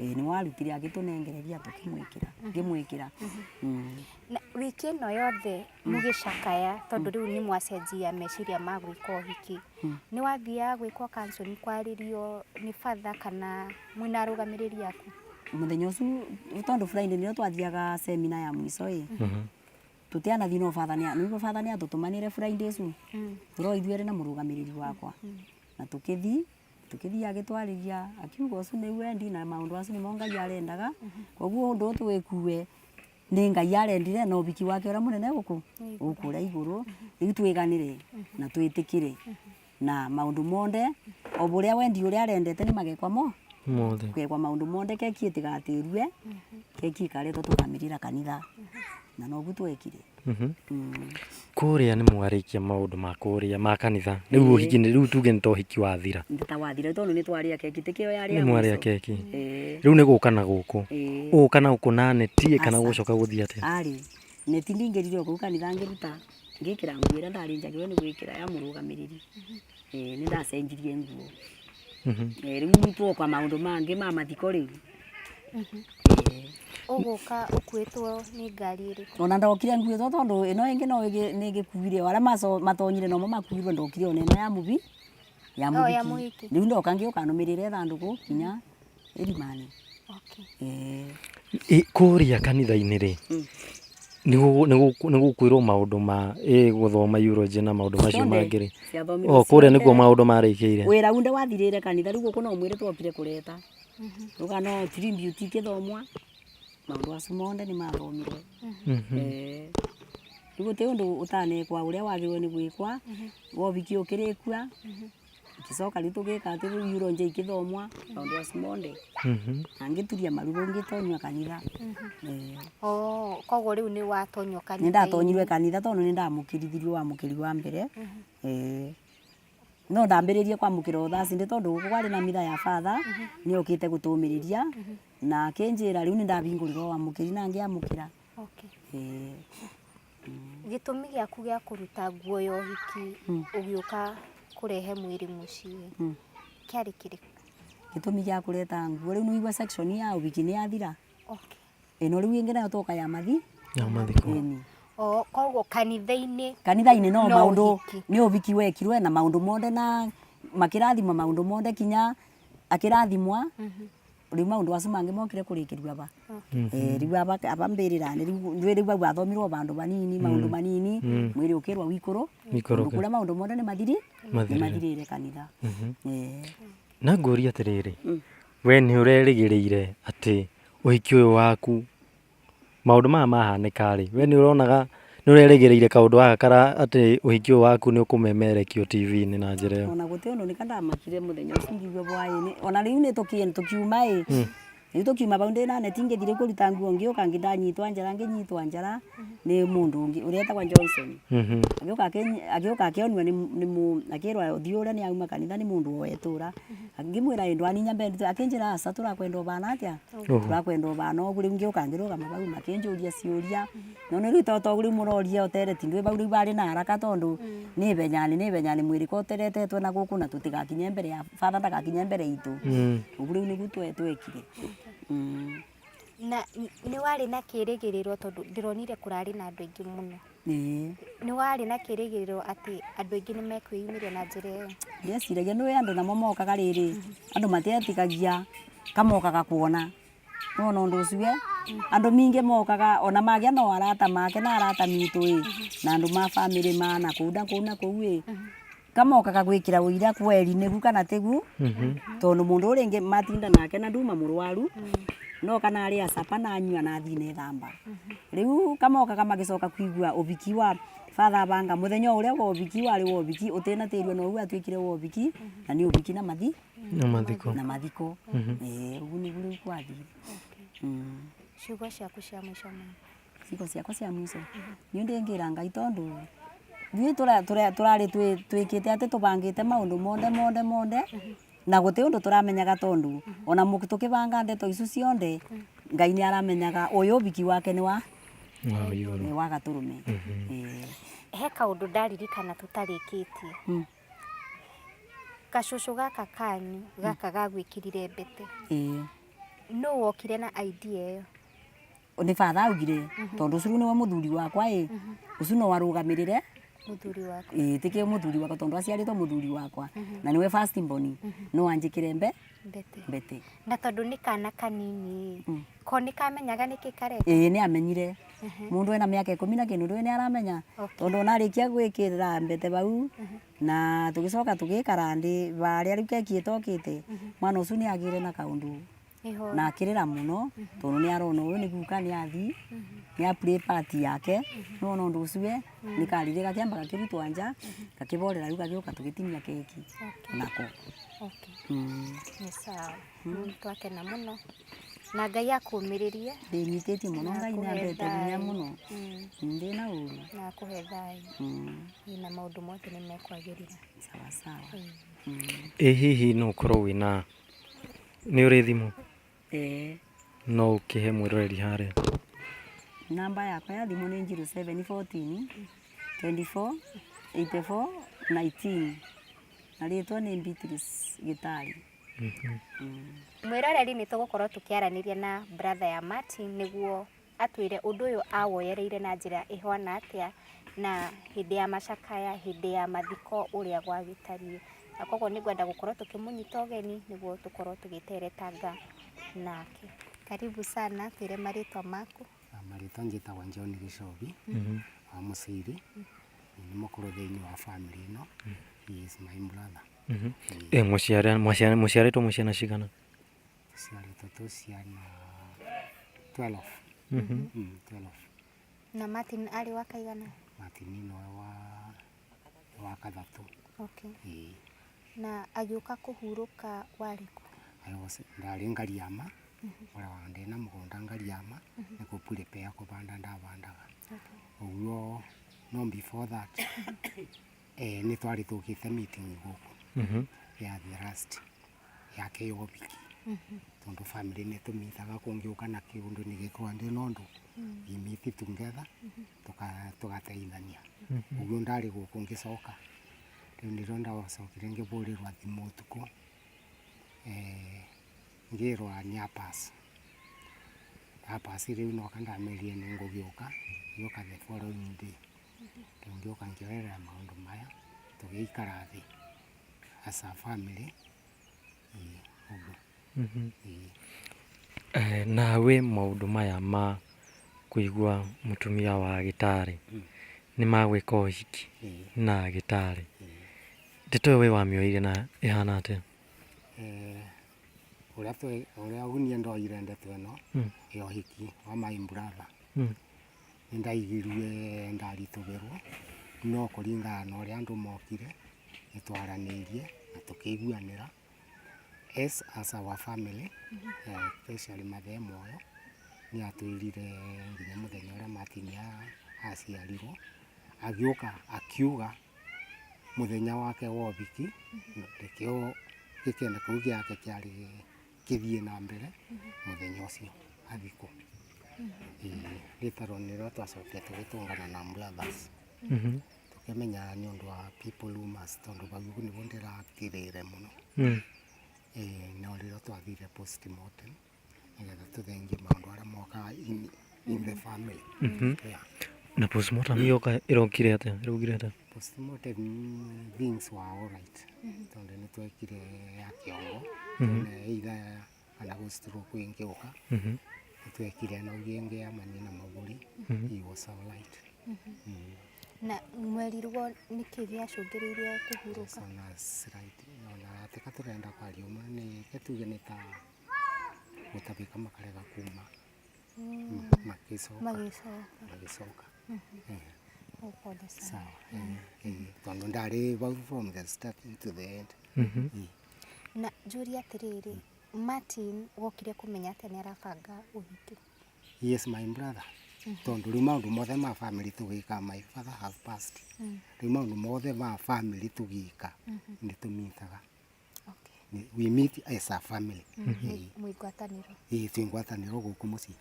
Nĩ warutire agĩtũnengereria tũkĩmwĩkĩra ngĩmwĩkĩra. Na wiki ĩno yothe mũgĩcakaya tondũ rĩu nĩ mwacenjia meciria ma gwĩka ũhiki, nĩ wathiaga gwĩkwo counseling kwarĩrio nĩ father kana mwĩna arũgamĩrĩri aku? Mũthenya ũcio tondũ Friday nĩrĩo twathiaga seminar ya mũico ĩ tũtianathi no father nĩ nĩguo father nĩ atũtũmanĩre Friday ĩcu tũro ithuerĩ na mũrũgamĩrĩri wakwa na tũkĩthi tũkĩthi agĩtwarĩria akiuga ũcio nĩ wendi na maũndũ acio nĩmo Ngai arendaga koguo ũndũ ũyũ tũwĩkue nĩ Ngai arendire na ũhiki wake ũrĩa mũnene gũkũ ũrĩa igũrũ rĩu twĩganĩre na twĩtĩkĩre na maũndũ monde o ũrĩa wendi ũrĩa arendete nĩ magekwa mo mothe kekwa maũndũ monde keki ĩtigatĩrue keki ĩkaretwo tũkamĩrĩra kanitha na noguo twekire. Kũrĩa nĩ mwarĩkia maũndũ ma kũrĩa ma kanitha rĩu ũhiki nĩ rĩu tuge nĩ ta ũhiki wathira. Nĩ ta wathira tondũ nĩ twarĩa keki tikĩo yarĩ Nĩ ya mwarĩa mũico. keki. Rĩu nĩ gũka na gũkũ. Ũgũka na gũkũ na neti kana Aca. gũcoka gũthiĩ atĩa? Arĩ neti ndingĩrire o kũu kanitha ngĩruta ngĩkĩra nguo ĩrĩa ndarĩ njagĩrĩirwo nĩ gwĩkĩra ya mũrũgamĩrĩri. Nĩ ndacenjirie nguo. Rĩu twoka maũndũ mangĩ ma mathiko rĩu. Ũgũka ũkuĩtwo nĩ ngari ĩrĩkũ? Ona ndokire nguĩtwo tondũ ĩno ĩngĩ no nĩ ĩgĩkuire arĩa matonyire nomo makuirwo ndokire ona ĩno ya mũbi ya Oh, ya mũhiki. mũhiki. Rĩu ndoka ngĩũka nũmĩrĩre ithandũkũ nginya ĩrimani. Kũrĩa kanitha-inĩ rĩ, nĩ gũkwĩrwo maũndũ ma gũthoma eulogy na maũndũ macio mangĩ rĩ. Ciathomirwo O kũrĩa nĩkuo ciothe. maũndũ marĩkĩire. Wĩra unde wathirĩire kanitha rĩu gũkũ no mwĩre twokire kũreta. Ruga no tribute ikĩthomwa maũndũ acio mothe nĩ mathomire. Rĩu gũtirĩ ũndũ ũtanekwa ũrĩa wagĩrĩirwo nĩ gwĩkwa wohiki ũkĩrĩkua ngĩcoka rĩu tũgĩka atĩ rĩu eulogy ikĩthomwa maũndũ acio mothe na ngĩturia maru rĩu ngĩtonyio kanitha. Oh, koguo rĩu nĩ watonyio kanitha. Nĩ ndatonyirwe kanitha tondũ nĩ ndamũkĩrithirio wamũkĩri wa mbere. No ndambĩrĩrie kwamũkĩra o thaa cindĩ tondũ gũkũ kwarĩ na mitha ya father nĩ okĩte gũtũmĩrĩria. Na akinjira riu ni ndabingurire wamukiri na ngiamukira. Okay. Eh. Gĩtũmi gĩaku gĩa kũruta nguo ya ũhiki ũgĩũka kũrehe mwĩrĩ mũciĩ kĩarĩ kĩrĩkũ? Gĩtũmi gĩa kũreta nguo rĩu nĩũigua section ya ũhiki nĩ yathira. Okay. Ĩno rĩu ĩngĩ nayo tũka ya mathi. Ya mathiko. Ĩni. O koguo kanitha-inĩ Kanitha-inĩ no No maũndũ ũhiki. nĩ ũhiki wekirwe na maũndũ monde na makĩrathimwa maũndũ monde kinya akĩrathimwa rĩu maũndũ acio mangĩ mokire kũrĩkĩrua ba. Eh, rĩu aba aba mbĩrĩra-inĩ rĩu rĩu bau athomirwo vandũ vanini maũndũ manini mwĩrĩ ũkĩrwa wikũrũ Wikũrũke. kũrĩa maũndũ monde nĩ mathiri nĩ Mathirire. mathirĩre kanitha. Eh. Na ngũrie atĩrĩrĩ, we nĩ ũrerĩgĩrĩire atĩ ũhiki ũyũ waku maũndũ maya mahanĩka rĩ, we nĩ ũronaga nĩ ũrerĩgĩrĩire kaũndũ gaka kara atĩ ũhiki ũyũ waku nĩ ũkũmemerekio TV-inĩ na njĩra ĩyo? Ona gũtĩ ũndũ nĩka ndamakire mũthenya ũcio ngiuga bwaĩ ona rĩu nĩ tũkiuma ĩ rĩu tũkiuma bau ndĩ na neti ngĩthire kũruta nguo ngĩũka ndanyitwa njara ngĩnyitwa njara nĩ mũndũ ũngĩ ũrĩa etagwo Johnson. Agĩũka agĩũka akĩonio nĩ akĩrwo ũthiũ ũrĩa nĩ auma kanitha nĩ mũndũ wa itũra. Ngĩmwĩra ĩ ndwaninya mbere akĩnjĩra aca tũrakwenda ũbana atĩa tũrakwenda ũbana ũguo rĩu ngĩũka ngĩrũgama bau makĩnjũria ciũria no nĩ rĩu to rĩu mũroria ũtereti ndwĩ bau rĩu barĩ na haraka tondũ nĩ benyani nĩ benyani mwĩrĩ ko ũteretetwo na gũkũ na tũtigakinye mbere ya batha ndagakinye mbere itũ. Ũguo rĩu nĩguo twekire. Na nĩ warĩ na kĩrĩgĩrĩro tondũ ndĩronire kũrarĩ na andũ aingĩ mũno. Ĩĩ. Nĩ warĩ na kĩrĩgĩrĩro atĩ andũ aingĩ nĩ mekwĩyumĩria na njĩra ĩyo? Ndeciragia nĩ andũ namo mokaga rĩrĩ andũ matietikagia kamokaga kuona nĩwona ũndũ ũcio andũ mingĩ mokaga ona magĩa no arata make na arata mitũ ĩ na andũ ma bamĩrĩ ma na kũu na kũu na kũu ĩ kamokaga gwĩkĩra ũira kweri nĩgu kana tĩgu tondũ mũndũ ũrĩa rĩngĩ matinda nake na nduma mũrwaru no kana arĩa capa na anyua na athiĩ nethamba rĩu kamokaga magĩcoka kuigua ũhiki wa batha banga mũthenya ũrĩa wa ũhiki warĩ wa ũhiki ũtĩnatĩrio no ũguo atuĩkire wa ũhiki na nĩ ũhiki na mathi Na mathiko. Na mathiko. Ĩĩ ũguo nĩguo rĩu kwathire. Ciugo ciaku cia mũico mama? Ciugo ciakwa cia mũico niĩ ndĩngĩra Ngai tondũ ithuĩ tũrarĩ twĩkĩte atĩ tũbangĩte maũndũ monde monde monde na gũtĩ ũndũ tũramenyaga tondũ ona tũkĩbanga ndeto icio cionde Ngai nĩ aramenyaga ũyũ ũhiki wake nĩ wa Wa igũrũ. Nĩ wa gatũrũme. Ĩĩ. He kaũndũ ndaririkana tũtarĩkĩtie. Gacũcũ gaka kanyu gaka gagwĩkĩrire mbete. Ĩĩ. Nũ wokire na idea ĩyo? Nĩ batha augire tondũ ũcio nĩwe mũthuri wakwa ĩ ũcio no arũgamĩrĩre Mũthuri waku. Ĩĩ tikio mũthuri wakwa tondũ aciarĩtwo mũthuri wakwa na nĩwe first born no anjĩkĩre mbete. Mbete. Na tondũ nĩ kana kanini ko nĩ kamenyaga nĩkĩ kareka? Ĩĩ nĩ amenyire. Mũndũ ena mĩaka ikũmi na kĩndũ ndũĩ nĩ aramenya tondũ ona arĩkia gwĩkĩra mbete bau na tũgĩcoka tũgĩikara ndĩ barĩa rĩu keki ĩtokĩte mwana ũcio nĩ agĩire na kaũndũ na akĩrĩra mũno tondũ nĩ arona ũyũ nĩ guka nĩ athi nĩ a play part yake nĩwona ũndũ ũcio nĩ karire gakĩamba gakĩrutwo nja gakĩborera rĩu gagĩũka tũgĩtinia keki nako. Okay. Nĩ sawa. Twakena mũno na Ngai akũmĩrĩrie. Ndĩnyitĩtie mũno Ngai nĩ ambete hinya mũno. Ndĩna ũru. Na akũhe thayũ. Na maũndũ mothe nĩ mekwagĩrĩra. Sawa sawa. Ĩ hihi no ũkorwo wĩna nĩ ũrĩ thimũ? Ĩĩ. No ũkĩhe mwĩroreri harĩa. Namba yakwa ya thimũ nĩ 0714 24 84 19 na rĩtwa nĩ Beatrice Gĩtari. Mwĩroreri nĩ tũgũkorwo tũkĩaranĩria na brother ya Martin nĩguo atwĩre ũndũ ũyũ awoyereire na njĩra ĩhana atĩa na hĩndĩ ya macakaya, hĩndĩ ya mathiko ũrĩa gwagĩtariĩ. Na koguo nĩ ngwenda gũkorwo tũkĩmũnyita ũgeni nĩguo tũkorwo tũgĩteretanga nake. Karibu sana, twĩre marĩtwa maku. Marĩtwa njĩtagwo John Gĩcobi wa Mũciri, nĩ mũkũrũ thĩinĩ wa family ĩno, he is my brother. Ĩ mũciarĩtwo mwĩ ciana cigana? Tũciarĩtwo twĩ ciana 12. 12. Na Martin arĩ wa kaigana? Martin nĩwe wa kathatũ. Okay. Ĩĩ. Na agĩũka kũhurũka warĩ kũ? Ndarĩ Ngariama, ũrĩa ndĩna mũgũnda Ngariama, nĩ kũ prepare kũbanda ndabandaga. Ũguo no before that nĩ twarĩ tũkĩte meeting gũkũ ya the last yake ya ũhiki. Tondu family nĩ tũmitaga kũngĩũka na kĩũndũ nĩ gĩkorwa ndĩ na ũndũ we meet together tũgateithania. Ũguo ndarĩ gũkũ ngĩcoka rĩu nĩrĩo ndacokire ngĩbũrĩrwa thimũ ũtukũ ngĩrwa nĩ apass. Apass rĩu noka ndamerire nĩ ngũgĩũka, ngĩũka the following day. Rĩu ngĩũka ngĩoerera maũndũ maya tũgĩikara thĩ as a family ĩĩ ũguo ĩĩ. Nawe maũndũ maya ma kũigua mũtumia wa gĩtarĩ nĩ magwĩka ũhiki na gĩtarĩ, ndeto ĩyo we wamĩoire na ĩhana atĩa? Ũrĩa niĩ ndoire ndeto ĩno ya ũhiki wa my brother, nĩ ndaiguire ndaritũhĩrwo no kũringana na ũrĩa andũ mokire nĩ twaranĩirie na tũkĩiguanĩra as our family, especially mathe moyo nĩ atwĩrire nginya mũthenya ũrĩa Martin aciarirwo, agĩũka akiuga mũthenya wake wa ũhiki nĩkĩo gĩkeno kĩu gĩake kĩarĩ kĩthiĩ na mbere mũthenya ũcio athikwo. Later on nĩrĩo twacokire tũgĩtũngana na brothers tũkĩmenya nĩ ũndũ wa people rumors tondũ hau nĩguo ndĩrakirĩre mũno. No rĩrĩa twathire postmortem nĩgetha tũthengie maũndũ arĩa mokaga in the family. Yeah. Na postmortem yoka ĩrokire atĩa? Ĩraugire atĩa? Postmortem things were all right tondũ nĩ twekire ya kĩongo tuone either kana gũ stroke ĩngĩũka nĩ twekire na ĩngĩ ya mani na magũri he was all right. Na mwerirwo nĩkĩ gĩacũngĩrĩirie kũhurũka? Ona slight ona tika tũrenda kwaria ũma nĩ tuge nĩ ta gũtabĩka makarega kuma magĩcoka. Magĩcoka. Magĩcoka. Oh, pole sana. Sawa, tondũ ndarĩ vau from the starting to the end. Na njũrie atĩrĩrĩ, Martin wokire kũmenya atĩa nĩ arabanga ũhiki? He is my brother tondũ rĩu maũndũ mothe ma family tũgĩka, my father have passed, rĩu maũndũ mothe ma family tũgĩka nĩ tũmitaga. We meet as a family. Mwĩ ngwatanĩro. Ĩĩ, twĩ ngwatanĩro gũkũ mũciĩ.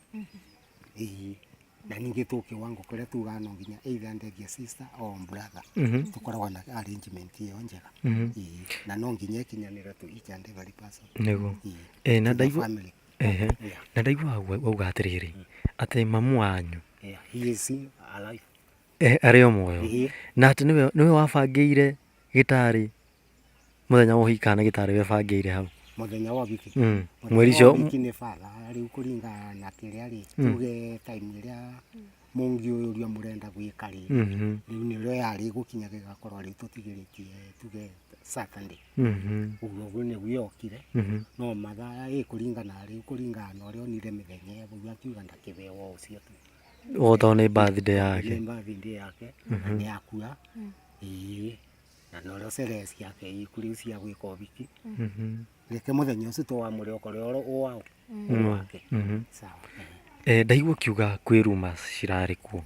Ĩĩ, na ningĩ tũ kĩwango kĩrĩa tugaga no nginya either ndegie sister or brother, tũkoragwo na arrangement ĩyo njega. Ĩĩ, na no nginya ĩkinyanĩre to each and every person. Nĩguo. Ĩĩ, Na to the ndaigua family. Na ndaigua wauga atĩrĩrĩ atĩ mamu wanyu Yeah, he is alive. Arĩ o muoyo. Ĩĩ. Na atĩ nĩwe wabangĩire gĩtarĩ mũthenya wa ũhiki kana gĩtarĩ webangĩire hau? Mũthenya wa ũhiki. Mũthenya Mweri wa ũcio ũhiki nĩ father rĩu kũringana na kĩrĩa rĩ tuge time ĩrĩa mũngĩũria mũrenda gwĩka rĩ, rĩu nĩrĩo yarĩ gũkinya gĩgakorwo rĩu tũtigĩrĩtie tuge Saturday. Ũguo ũguo nĩguo yokire. No mathaa ĩ kũringana rĩu kũringana na ũrĩa onire mĩthenya ĩyo ũguo akiuga ndakĩbewa ũcio tu. O tondũ nĩ birthday yake. Nĩ birthday yake na nĩ akua. Ĩĩ, na norĩo sherehe ciake iku rĩu cia gwĩka ũhiki. Reke mũthenya ũcio tũwamũre okorwo ũwao wake. Sawa. Ndaigua ũkiuga kwĩ rumors cirarĩ kuo.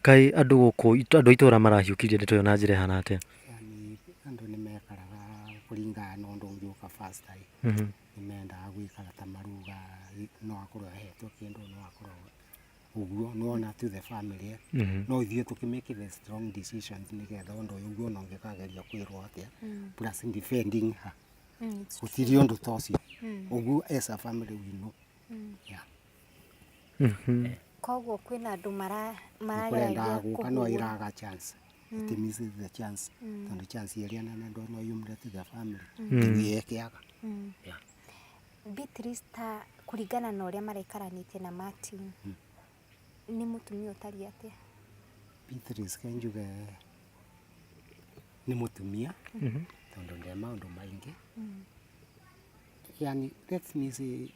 Kaĩ andũ gũkũ andũ a itũra marahiũkirie ndeto ĩyo na njĩra ĩhana atĩa? Yani andũ nĩ mekaraga kũringana na ũndũ ũngĩũka fast ĩ, nĩ mendaga gũikara ta maruga no akorwo ahetwo kĩndũ no akorwo ũguo nĩwona to the family no ithuĩ tũkĩ make the strong decisions nĩgetha ũndũ ũyũ ũguo ona ũngĩkageria kwĩrwo atĩa plus defending her gũtirĩ ũndũ ta ũcio ũguo as a family we know. Yeah. Koguo kwĩna andũ kũrendaga marageragia gũka no kũhũra. ĩraga chance, it misses the chance tondũ chance ĩrĩa nene ndũ no yumĩre to the family rĩu ĩkĩaga. Yeah. Beatrice, ta kũringana na ũrĩa maraikaranĩtie na Martin, nĩ mũtumia ũtariĩ atĩa? Beatrice ke njuge nĩ mũtumia tondũ nde maũndũ maingĩ, yani let me say,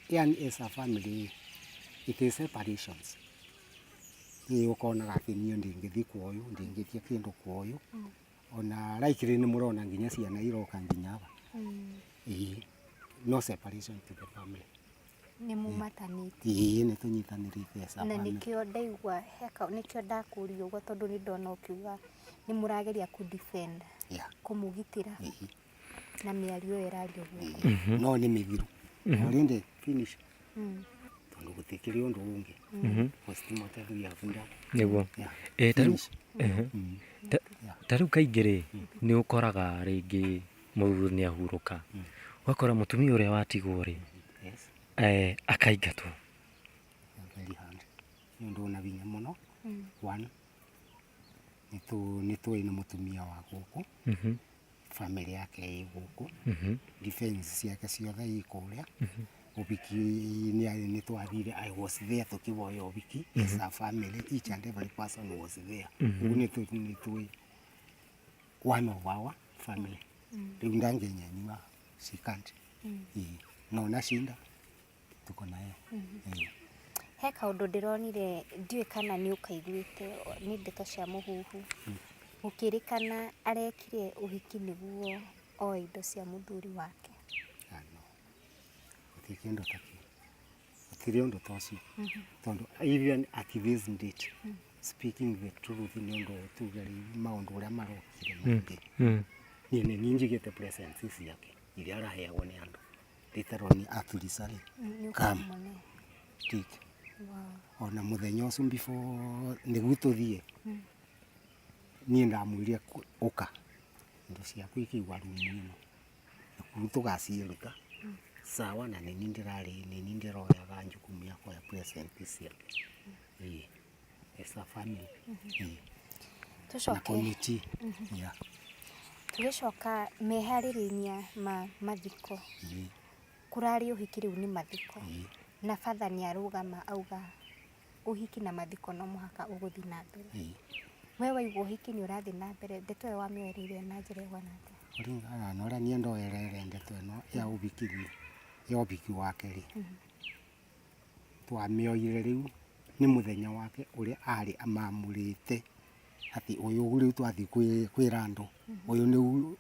yani as a family it is separations. Ĩ ũkonaga atĩ niĩ ndingĩthiĩ kwa ũyũ, ndingĩtia kĩndũ kwa ũyũ, ona likely nĩ mũrona nginya ciana iroka nginya aba. Ĩĩ, no separation to the family. Nĩ mumatanĩte? Ĩĩ, nĩ tũnyitanĩrĩte as a Na family. nĩkĩo ndaigua heka nĩkĩo ndakũria ũguo tondũ nĩ ndona ũkiuga nĩ mũrageria kũ defend, kũmũgitĩra. Ĩĩ. Na mĩario ĩyo ĩrario gũkũ. No nĩ mĩthiru already finish, tondũ gũtikĩrĩ ũndũ ũngĩ postmortem we have done. Nĩguo. Yeah. Eh, ta rĩu Finish. ehe. Ta rĩu kaingĩ rĩ, nĩ ũkoraga rĩngĩ mũthuri nĩ ahurũka, ũgakora mũtumia ũrĩa watigwo rĩ, akaingatwo. Very hard, nĩ ũndũ wĩna hinya mũno. One, nĩ tũĩ nĩ mũtumia wa gũkũ, family yake ĩ gũkũ, defense ciake ciothe ĩ kũrĩa. Ũhiki nĩ twathire, I was there tũkĩvoya ũhiki as a family, each and every person was there. Ũguo nĩ tũĩ one of our family, rĩu ndangĩnyenyua, she can't. Ĩĩ, no nashinda tuko naye. Ĩĩ. He kaũndũ ndĩronire, ndiũĩ kana nĩ ũkaiguĩte, nĩ ndeto cia mũhuhu, gũkĩrĩkana arekire ũhiki nĩguo oe indo cia mũthuri wake. Ah, no. Gũtirĩ kĩndũ ta kĩu, gũtirĩ ũndũ ta ũcio, tondũ even at this date, speaking the truth, nĩ ũndũ tuge rĩu maũndũ ũrĩa marokire maingĩ, niĩ nĩ niĩ njigĩte presents ciake iria araheagwo nĩ andũ, literally aturisarĩ Nĩ come ũkamũne. Take ona mũthenya ũcio before nĩguo tũthiĩ, niĩ ndamwĩrire, "Ũka, indo ciaku ikĩigwa rumu ĩno, nakuo tũgaciruta sawa." Na nĩ niĩ ndĩrarĩ, nĩ niĩ ndĩroyaga jukumu ya kuoya present ciake. Ĩĩ, as a family. Ĩĩ. Na Tũcoke committee, yeah. Tũgĩcoka meharĩrĩria ma mathiko, kũrarĩ ũhiki, rĩu nĩ mathiko, na batha nĩ arũgama auga ũhiki na mathiko no mũhaka ũgũthiĩ na mbere. We waigua ũhiki nĩ ũrathiĩ na mbere, ndeto ĩyo wamĩoereire na njĩra ĩgwana atĩa? Kũringana na ũrĩa niĩ ndoereire ndeto ĩno ya ũhiki rĩ, ya ũhiki wake rĩ, twamĩoire rĩu nĩ mũthenya wake ũrĩa arĩ amamũrĩte atĩ ũyũ rĩu twathiĩ kwĩra andũ,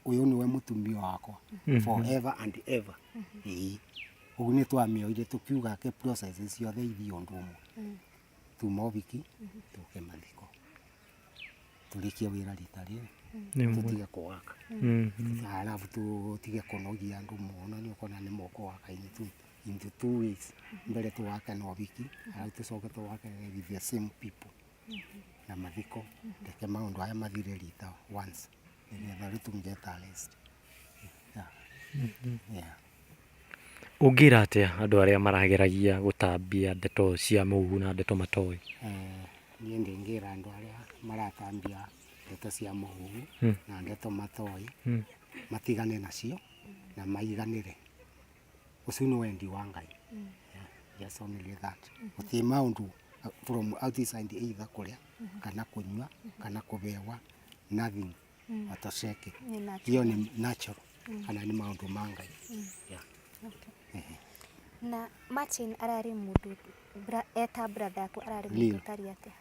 ũyũ nĩwe mũtumia wakwa forever and ever. Ĩĩ, ũguo nĩ twamĩoire tũkiuga ke process ciothe ithiĩ ũndũ ũmwe, tuma ũhiki tũke mathiko, tũrĩkie wĩra rita rĩrĩ, tũtige kũwaka, alafu tũtige kũnogia andũ mũno. Nĩ ũkona nĩ mũkũwaka into 2 weeks mbere tũwake na ũhiki, alafu tũcoke tũwake with the same people na mathiko. Reke maũndũ aya mathire rita once, nĩgetha rĩu tũngeta rest. Yeah. Ũngĩra atĩa andũ arĩa marageragia gũtambia ndeto cia mũhuhu na ndeto matoĩ? Niĩ ndĩngĩra andũ arĩa maratambia ndeto cia mũhuhu na ndeto matoĩ matigane nacio na maiganĩre. Ũcio nĩ wendi wa Ngai. Yeah, just only that. Gũtirĩ maũndũ from outside, either kũrĩa kana kũnyua kana kũbewa, nothing watosheke. Nĩ natural. Hiyo nĩ natural kana nĩ maũndũ ma Ngai. Yeah. Okay. Na Martin ararĩ mũndũ eta brother yaku, ararĩ mũndũ Lil. ũtariĩ atĩa?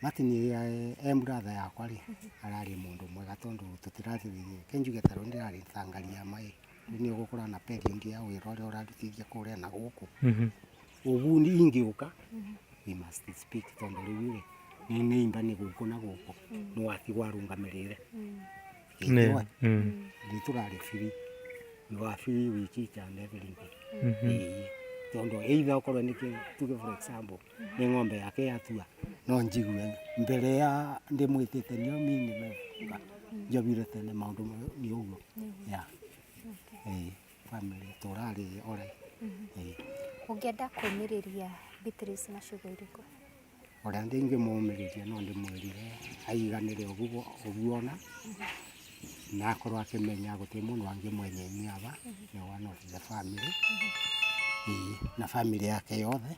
Martin e brother yakwa rĩ, ararĩ mũndũ mwega, tondũ tũtirathĩ kenjuge tarĩu ndĩrarĩ thangaria mai, rĩu nĩ ũgũkora na period ya wĩra ũrĩa ũrarutithia kũrĩa na gũkũ ũguo ingĩũka, we must speak, tondũ rĩu rĩ nĩ nĩimba nĩ gũkũ na gũkũ nĩ watigwo arũngamĩrĩre. Rĩu tũrarĩ free, we were free with each and everything. Ĩĩ, tondũ either okorwo nĩ tuge for example nĩ ng'ombe yake yatua, no njigue mbere ya ndĩmwĩtĩte nĩo mi nĩmebuga njobire tene maũndũ nĩ ũguo. Yeah. Ĩĩ, family tũrarĩ alright. Ĩĩ. Ũngĩenda kũmĩrĩria Beatrice na ciugo irĩkũ? Ũrĩa ndingĩmũmĩrĩria, no ndĩmwĩrire aiganĩre ũguo ũguo ona na akorwo akĩmenya gũtirĩ mũndũ angĩmwenyenyia aba, nĩ one of the family. Ĩĩ, na family yake yothe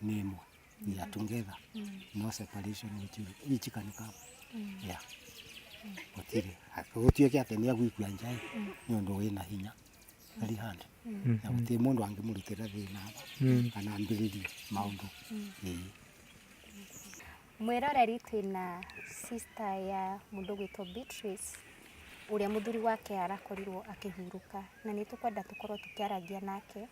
nĩ ĩmwe, we are together, no separation which can come. Yeah, gũtirĩ gũtuĩke atĩ nĩ agũikua nja ĩ, nĩ ũndũ wĩna hinya, very hard, na gũtirĩ mũndũ angĩmũrutĩra thĩna aba kana ambĩrĩrie maũndũ. Ĩĩ. Mwĩroreri, twĩna sister ya mũndũ gwĩtwo Beatrice, ũrĩa mũthuri wake arakorirwo akĩhurũka, na nĩ tũkwenda tũkorwo tũkĩarangia nake,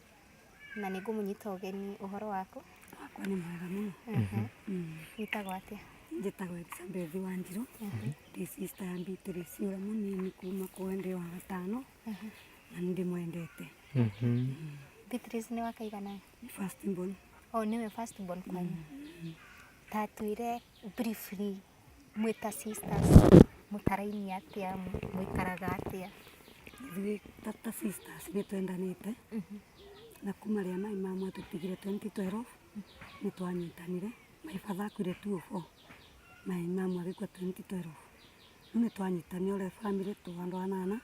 na nĩ ngũmũnyita ũgeni. Ũhoro waku? Wakwa nĩ mwega mũno. Wĩtagwo atĩa? Njĩtagwo Elizabeth Wanjirũ, ndĩ sister ya Beatrice ũrĩa mũnini kuma kũwe ndĩ wa gatano na nĩ ndĩmwendete. Beatrice nĩ wa kaigana? Nĩ first born. O nĩwe first born kwanyu. Ta twĩre briefly mwĩ ta sisters mũtaraini atĩa, mũikaraga atĩa? Ithuĩ ta sisters nĩ twendanĩte na kuma rĩrĩa my mum atũtigire 2012 nĩ twanyitanire. My father akuire 2004, my mum agĩkua 2012. Rĩu nĩ twanyitanire ũrĩa family twĩ andũ anana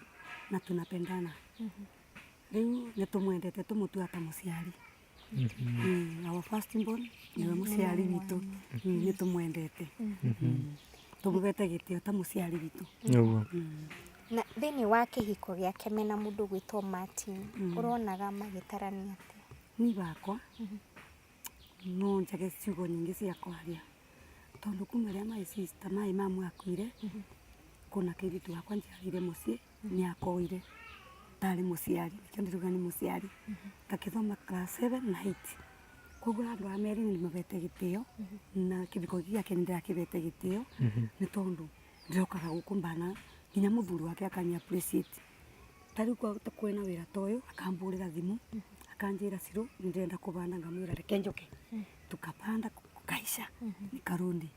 na tunapendana. Rĩu nĩ tũmwendete tũmũtuaga ta mũciari. Our first born nĩwe mũciari witũ, nĩ tũmwendete. Tũmũhete gĩtĩo ta mũciari witũ. Nĩguo. Na thĩinĩ wa kĩhiko gĩake mena mũndũ ũgwĩtwo Martin, ũronaga magĩtarania atĩa? Niĩ bakwa no njage ciugo nyingĩ cia kwaria tondũ kuma rĩrĩa my sister my mum akuire kwĩna kairĩtu gakwa njiarĩire mũciĩ nĩ akoire tarĩ mũciari nĩkĩo ndĩrauga nĩ mũciari gakĩthoma class 7 na 8 koguo andũ aya merĩ nĩ ndĩmabete gĩtĩo na kĩhiko gĩkĩ gĩake nĩ ndĩrakĩbete gĩtĩo nĩ tondũ ndĩrokaga gũkũ mbana nginya mũthuri wake akani appreciate. Ta rĩu kwĩna wĩra ta ũyũ akambũrĩra thimũ akanjĩra Cirũ nĩ ndĩrenda kũbanda ngamwĩra reke njoke tukapanda kukaisha nikarudi.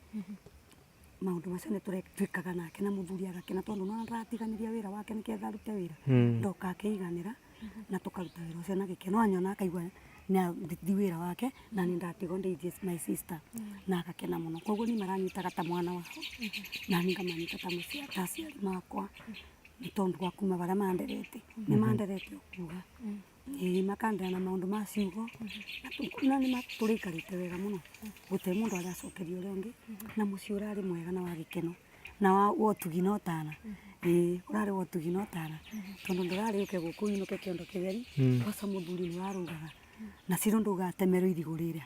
Maũndũ macio nĩ twĩkaga nake na mũthuri agakena tondũ nĩwona ndaratiganĩria wĩra wake nĩgetha arute wĩra ndoka akĩiganĩra na tũkaruta wĩra ũcio na gĩkeno anyona akaigua nĩ aruti wĩra wake na nĩ ndatigwo ndeithie my sister na agakena mũno. Koguo niĩ maranyitaga ta mwana wao na niĩ ngamanyita ta aciari makwa nĩ tondũ wa kuma barĩa manderete. Nĩ manderete o kuga ĩĩ makandera na maũndũ ma ciugo na nĩ tũrĩikarĩte wega mũno gũtirĩ mũndũ aracokeria ũrĩa ũngĩ na mũciĩ ũrarĩ mwega na wa gĩkeno na wa ũtugi na ũtana. Ĩĩ ũrarĩ wa ũtugi na ũtana tondũ ndũrarĩ ũke gũkũ ũinũke kĩondo kĩtheri kwaca mũthuri nĩ warũgaga na Cirũ ndũgatemerwo irigũ rĩrĩa.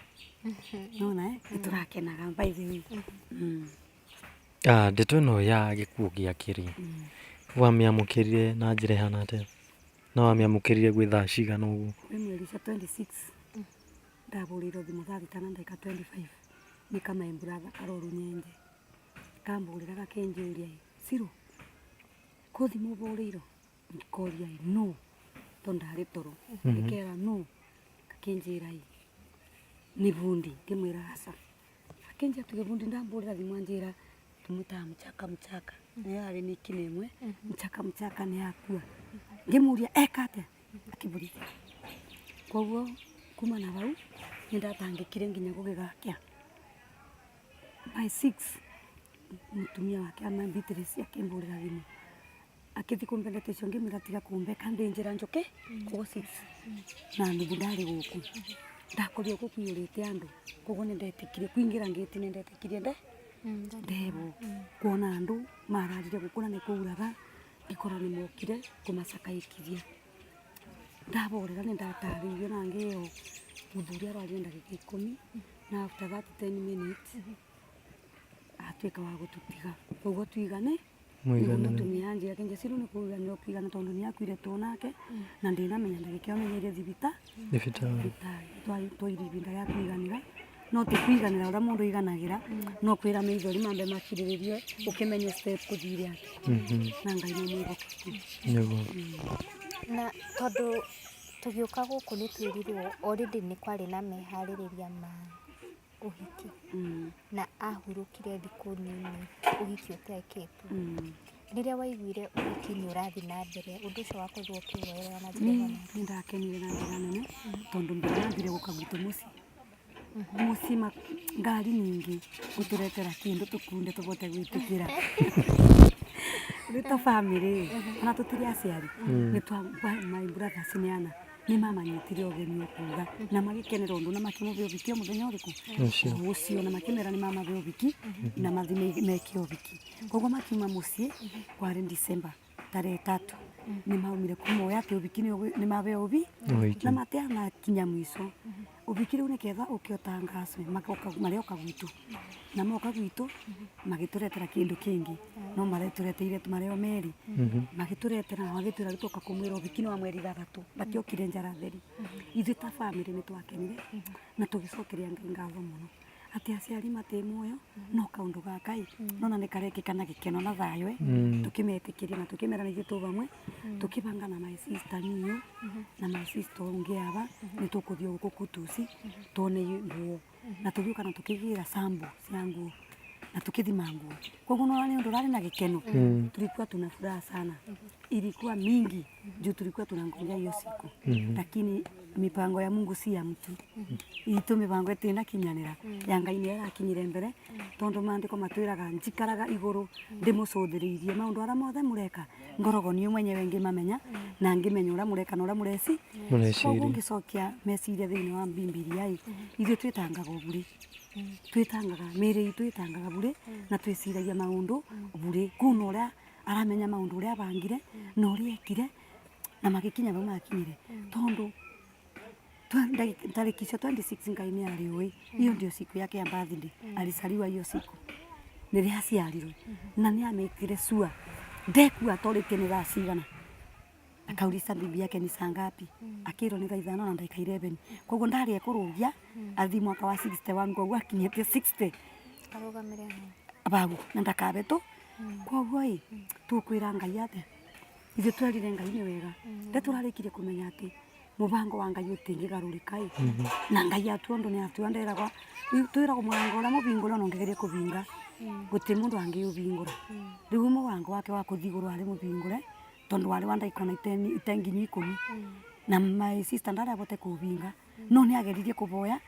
Nĩwona ĩ nĩ tũrakenaga by the way. Ndeto ĩno ya gĩkuũ gĩake rĩ, wamĩamũkĩrire na njĩra ĩhana atĩa? Na wamĩamũkĩrire gwĩ thaa cigana ũguo? Kwĩ mweri cia 26 ndahũrĩirwo thimũ thaa thita na ndagĩka 25 nĩ ka my brother karoru Nyenje. Kambũrĩra gakĩnjũria ĩ, Cirũ kwĩ thimũ ũhũrĩirwo? Ngĩkoria ĩ nũ? Tondũ ndarĩ toro. Ngĩkera nũ? Gakĩnjĩra ĩ nĩ bundi. Ngĩmwĩra aca. Akĩnjĩra tuge bundi ndambũrĩra thimũ anjĩra tũmwĩtaga mchaka mchaka nĩyo yarĩ nickname ĩmwe mchaka mchaka nĩ akua. Ngĩmũria eka atĩa? Akĩbũrithia. Koguo kuma na hau nĩ ndatangĩkire nginya gũgĩgakĩa. By 6 mũtumia wake ama Beatrice akĩmbũrĩra thimũ akĩthiĩ kũmbe ndeto icio ngĩmwĩra tiga kũmbeka ndĩ njĩra njoke koguo 6 na nuthu ndarĩ gũkũ ndakorire gũkũ kũiyũrĩte andũ koguo nĩ ndetĩkirie kũingĩra ngĩti nĩ ndetĩkirie ndebo kuona andũ mararire gũkũ na nĩ kwauraga ngĩkora nĩ mokire kũmacakaĩkithia. Ndaborera nĩ ndatarĩirio na ngĩrwo mũthuri arwarire ndagĩka ikũmi na after that 10 minutes atuĩka wa gũtũtiga. Koguo tuigane nĩguo mũtumia anjĩra akĩnjĩra Cirũ nĩ kũiganĩra ũkũigana tondũ nĩ akuire twĩ nake na ndinamenya ndagĩka ĩyo amenyeire thibitarĩ. Twaire ibinda rĩa kũiganĩra no ti kũiganĩra ũrĩa mũndũ aiganagĩra no kwĩra maithori mambe makirĩrĩrie ũkĩmenye step kũthire atĩa na Ngai nĩ mwĩhokeku. Nĩguo. Na tondũ tũgĩũka gũkũ nĩ twĩrirwo already nĩ kwarĩ na meharĩrĩria ma ũhiki na ahurũkire thikũ nini ũhiki ũtekĩtwo. Rĩrĩa waiguire ũhiki nĩ ũrathiĩ na mbere ũndũ ũcio wakorirwo ũkĩwoerera na njĩra ĩhana Nĩ ndakenire na njĩra nene tondũ mbere yambire gũka gwitũ mũciĩ mũciĩ ngari nyingĩ gũtũretera kĩndũ tũkunde tũbote gwĩtĩkĩra. Rĩu ta family ona tũtirĩ aciari nĩ twa my brothers nĩ ana nĩ mamanyitire ũgeni o kuga na magĩkenera ũndũ na makĩmũhe ũhiki o mũthenya ũrĩkũ ũcio na makĩmera nĩ mamahe ũhiki na mathiĩ meke ũhiki. Koguo makiuma mũciĩ kwarĩ December tarehe tatu nĩ maumire kuma atĩ ũhiki nĩ maheo ũhiki na matianakinya mwico. Ũhiki rĩu nĩgetha ũke ũtangacwe marĩoka gwitũ na moka gwitũ magĩtũretera kĩndũ kĩngĩ no maretũreteire marĩ o merĩ magĩtũretera na magĩtwĩra rĩu twoka kũmwĩra ũhiki nĩ wa mweri ithathatũ matiokire njara theri. Ithuĩ ta family nĩ twakenire na tũgĩcokeria Ngai ngatho mũno. Ati aciari mati muoyo no kaundu gaka ĩ nona nĩ karekĩka na gĩkeno na thayũ ĩ tũkĩmetĩkĩria na tũkĩmera nĩ ithuĩ twĩ vamwe tũkĩbanga na my sister niyo na my sister ũngĩ aba nĩ tũkũthiĩ gũkũ Kutusi tuone nguo na tũgĩũka na tũkĩgĩra sample cia nguo na tũkĩthima nguo koguo nĩwona nĩ ũndũ ũrarĩ na gĩkeno. Tulikuwa tuna furaha sana, ilikuwa mingi juu tulikuwa tunangojea hiyo siku, lakini mipango ya Mungu si ya mtu itu mibango itinakinyanira ya Ngai nĩ ĩrakinyire mbere tondu maandĩko matwĩraga njikaraga igũrũ ndĩmũcũthĩrĩirie maũndũ arĩa mothe mũreka ngoragwo niĩ mwenyewe ngĩmamenya na ngĩmenya ũrĩa mũreka na ũrĩa mũreci. Mũreciria. Koguo ngĩcokia meciria thĩinĩ wa Bibilia ĩ ithuĩ twĩtangaga ũburi twĩtangaga mĩĩrĩ itũ ĩtangaga bure na twĩciragia maũndũ bure kuna ũrĩa aramenya maũndũ ũrĩa abangire na ũrĩa ekire na magĩkinya bau makinyire tondu tariki icio 26 Ngai nĩ arĩũĩ hiyo ndio siku yake ya birthday, alizaliwa hiyo siku nĩrĩa aciarirwe na nĩ amĩkire sure ndekua atorĩtie nĩ thaa cigana akauliza bibi yake ni saa ngapi akirwo ni thaa 5 na ndagika 11 koguo ndarĩ ekũrũgia athi mwaka wa 61 koguo akinyĩtie 60 Arũgamĩre hau. bau na ndakabe tu koguo ĩ tũkwĩra Ngai atĩa ithuĩ twerire Ngai nĩ wega rĩrĩa tũrarĩkirie kũmenya atĩ mũbango wa Ngai ũtingĩgarũrĩka ĩ na Ngai atua ũndũ nĩ atua nderagwa twĩragwo mũrango ũrĩa mũbingũre ona ũngĩgeria kũbinga gũtirĩ mũndũ angĩũbingũra rĩu mũrango wake wa kũthiĩ igũrũ warĩ mũbingũre tondu warĩ wa ndagĩka ona itenginyi 10 na my sister ndarĩ abote kũũbinga no nĩ ageririe kũboya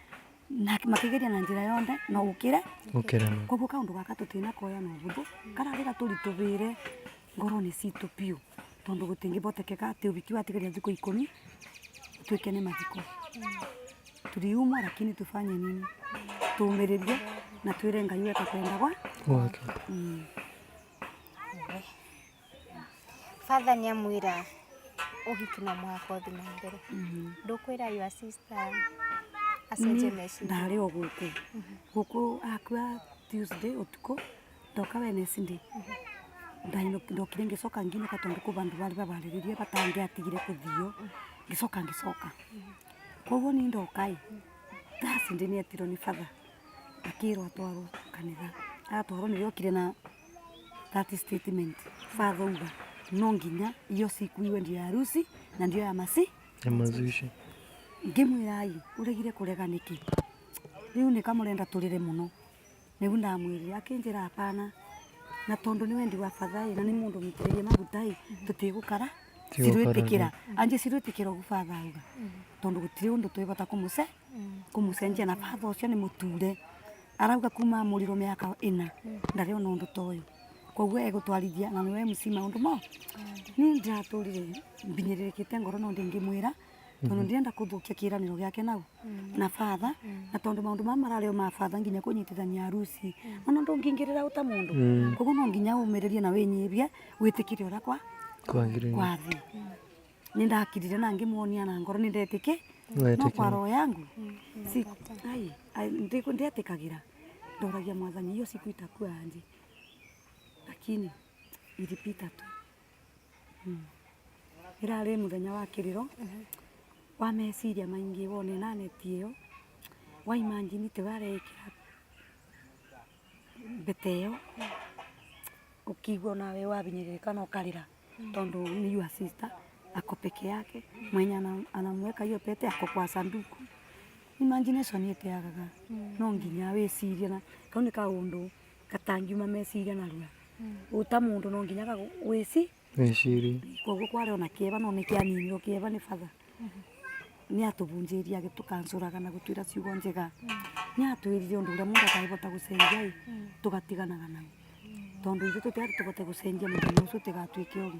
na makĩgeria na njĩra yonthe no ũkĩre Ũkĩrema. koguo kaũndũ gaka tũtinakoya na ũbũthũ kararĩ gatũritũbĩre ngoro-inĩ citũ biũ tondu gũtingĩbotekeka atĩ ũbiki watigaria thikũ 10 ũtuĩke nĩ mathiko. Tuliumwa lakini tufanye nini tũmĩrĩrie na twĩre Ngai weka kwenda gwa Gwake. Father nĩ amwĩra ũhiki no mũhaka ũthiĩ na mbere. Ndũkwĩra your sister acenjie meciria? Ndarĩ o gũkũ gũkũ akua Tuesday ũtukũ ndoka Wednesday ndokire ngĩcoka nginũka tondu kwĩ bandũ barĩ babarĩrĩrie batangĩatigire kũthio ngĩcoka ngĩcoka koguo niĩ ndoka ĩ Thursday nĩ etirwo nĩ father akĩrwo atwarwo kanitha atwarwo nĩrĩo okire na that statement father uga no nginya hiyo siku iwe ndio ya harusi na ndio ya masi Ya mazishi. Ngĩmwĩra ai ũregire kũrega nĩkĩ rĩu nĩ kamũrenda tũrĩre mũno nĩgu ndamwĩrire akĩnjĩra hapana na tondu nĩ wendi wa father ĩ na nĩ mũndũ mũitĩrĩrie maguta ĩ tũtigũkara cirwĩtĩkĩra anje cirwĩtĩkĩra ũguo father auga tondu gũtirĩ ũndũ twĩbata kũmũcenjia na father ũcio nĩ mũture arauga kuma amũrirwo mĩaka 4 ndarĩ ona ũndũ ta ũyũ koguo egũtwarithia na nĩwe MC maũndũ mo niĩ ndĩratũrire mbinyĩrĩrĩkĩte ngoro no ndĩngĩmwĩra tondu ndirenda kũthũkia kĩranĩro gĩake nau na father na tondu maũndũ maya mararĩ o ma father nginya kũnyitithania harusi ona ndũngĩingĩrĩra ũta mũndũ koguo no nginya ũmĩrĩrie na wĩnyibie wĩtĩkĩre ũrĩa kwa Kwagĩrĩire. kwathiĩ nĩ ndakirire na ngĩmuonia na ngoro nĩ ndetĩkĩ no kwa roho yangu si ai ai ndietĩkagĩra ndoragia mwathani hiyo siku itakuwa aje lakini ilipita tu. Ĩrarĩ mũthenya wa kĩrĩro wa meciria maingĩ wone na neti ĩyo wa imagine te wareĩkĩra mbete ĩyo ũkĩigua nawe wabinyĩrĩrĩka na ũkarĩra tondu ni your sister ako peke yake mwenye anamweka hiyo pete ako kwa sanduku imagination ĩteagaga no nginya wĩcirie na kau nĩ kaũndũ gatangiuma meciria narua ũta mũndũ no nginya wĩci Wĩcirie. Koguo kwarĩ ona kĩeva no nĩ kĩaninirwo kĩeva nĩ batha nĩ atũbunjĩirie agĩtũkancũraga na gũtwĩra ciugo njega nĩ atwĩrire ũndũ ũrĩa mũndũ atarĩbota gũcenjia ĩ tũgatiganaga nau tondu ithuĩ tũtiarĩ tũbote gũcenjia mũthenya ũcio ũtigatuĩke ũru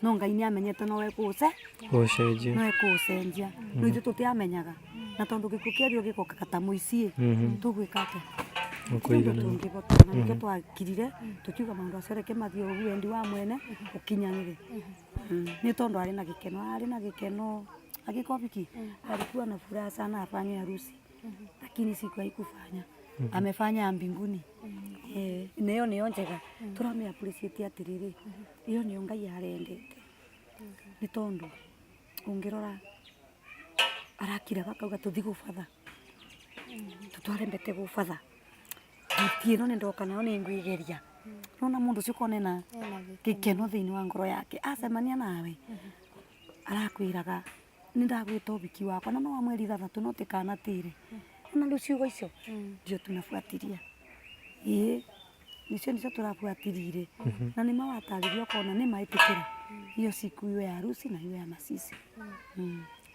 no Ngai nĩ amenyete no ekũũce Gũcenjia. no ekũũcenjia no ithuĩ tũtiamenyaga na tondu gĩkuũ kĩario gĩgokaga ta mũici ĩ tũgwĩka atĩa Ũkũigana. tũngĩbota na nĩkĩo twakirire tũkiuga maũndũ acio reke mathiĩ ũguo wendi wa mwene ũkinyanĩre nĩ tondũ arĩ na gĩkeno arĩ na gĩkeno agĩkobiki alikuwa na furaha sana afanye harusi lakini siku haikufanya amefanya ya mbinguni na ĩyo nĩyo njega tũramĩ appreciate atĩrĩrĩ ĩyo nĩyo Ngai arendete nĩ tondũ ũngĩrora arakiraga akauga tũthiĩ gũbatha Tutware mbete gũ batha. Nduti ĩno nĩ ndoka nayo nĩ ngwĩgeria. Nona mũndũ ũcio ũkona ena gĩkeno thĩinĩ wa ngoro yake acemania nawe arakwĩraga nĩ ndagwĩta ũhiki wakwa na no wa mweri 6 no tikanatĩre. Nona rĩu ciugo icio ndio tunafuatilia. Ĩĩ nicio nicio tũrabuatĩrĩire na nĩ mawatarĩria ũkona nĩ maĩtĩkĩra hiyo siku iwe ya harusi na iwe ya mazishi.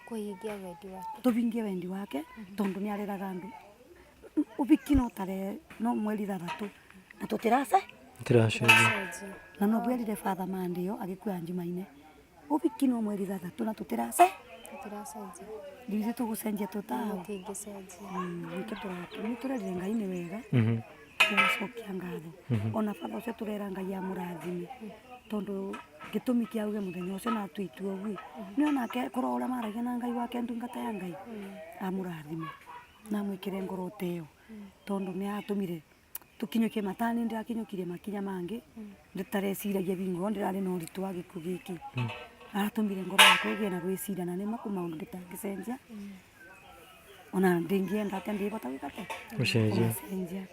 Kũhingia wendi wake. Tũhingie wendi wake tondũ nĩ areraga andũ. Ũhiki no tarehe no mweri 6 na tũtirace Tũtiracenjia. Na no bwerire Father Monday ĩyo agĩkua Jumaine. Ũhiki no mweri 6 na tũtirace Tũtiracenjia. Rĩu ithuĩ tũgũcenjia tũtaũ. Tũtingĩcenjia. Nĩkĩo nĩ tũrerire Ngai nĩ wega. Tũgacokia ngatho. Ona batha ũcio tũrera Ngai amũrathime. Tondũ gĩtũmi kĩa auge mũthenya ũcio na atue itua ũguo. Nĩ onake korwo ũrĩa maragia na Ngai wake ndungata ya Ngai amũrathime. Na amwĩkĩre ngoro ta ĩyo. Tondũ nĩ atũmire tũkinyũkie matani ndĩrakinyũkirie makinya mangĩ ndĩtareciragia bingo ndĩrarĩ na ũritũ wa gĩkuũ gĩkĩ. Aratũmire ngoro yakwa ĩgĩe na gwĩciria na nĩma kwĩ maũndũ ndĩtangĩcenjia. Ona ndĩngĩenda atĩa ndĩbota gwĩka atĩa? Gũcenjia. Gũcenjia.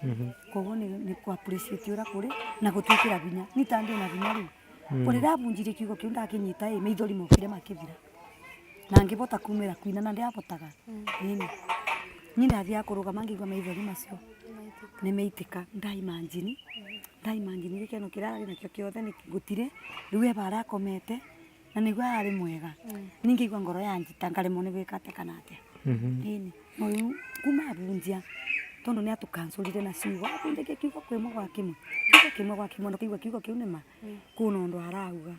Koguo nĩ kũ appreciate ũrĩa kũrĩ na gũtwĩkĩra hinya. Niĩ ta ndĩna hinya rĩu. Ũrĩa ndabunjirie kiugo kĩu ndakinyita ĩ maithori mokire makĩthira. Na ngĩbota kumĩra kuina na ndiabotaga. Ĩni. Niĩ ndathiaga kũrũgama ngĩigua maithori macio nĩ maitĩka. Ndaimagine, ndaimagine gĩkeno kĩrĩa ararĩ nakĩo kĩothe gũtirĩ. Rĩu e harĩa akomete na nĩguo ararĩ mwega. Niĩ ngĩigua ngoro yanjita ngaremwo nĩ gwĩka atĩa kana atĩa. Ĩni. No rĩu kuma abunjia tondũ nĩ atũkancorire na ciugo, abunjagia kiugo kĩmwe gwa kĩmwe, kiugo kĩmwe gwa kĩmwe na ũkaigua kiugo kĩu nĩ ma kwĩna ũndũ arauga.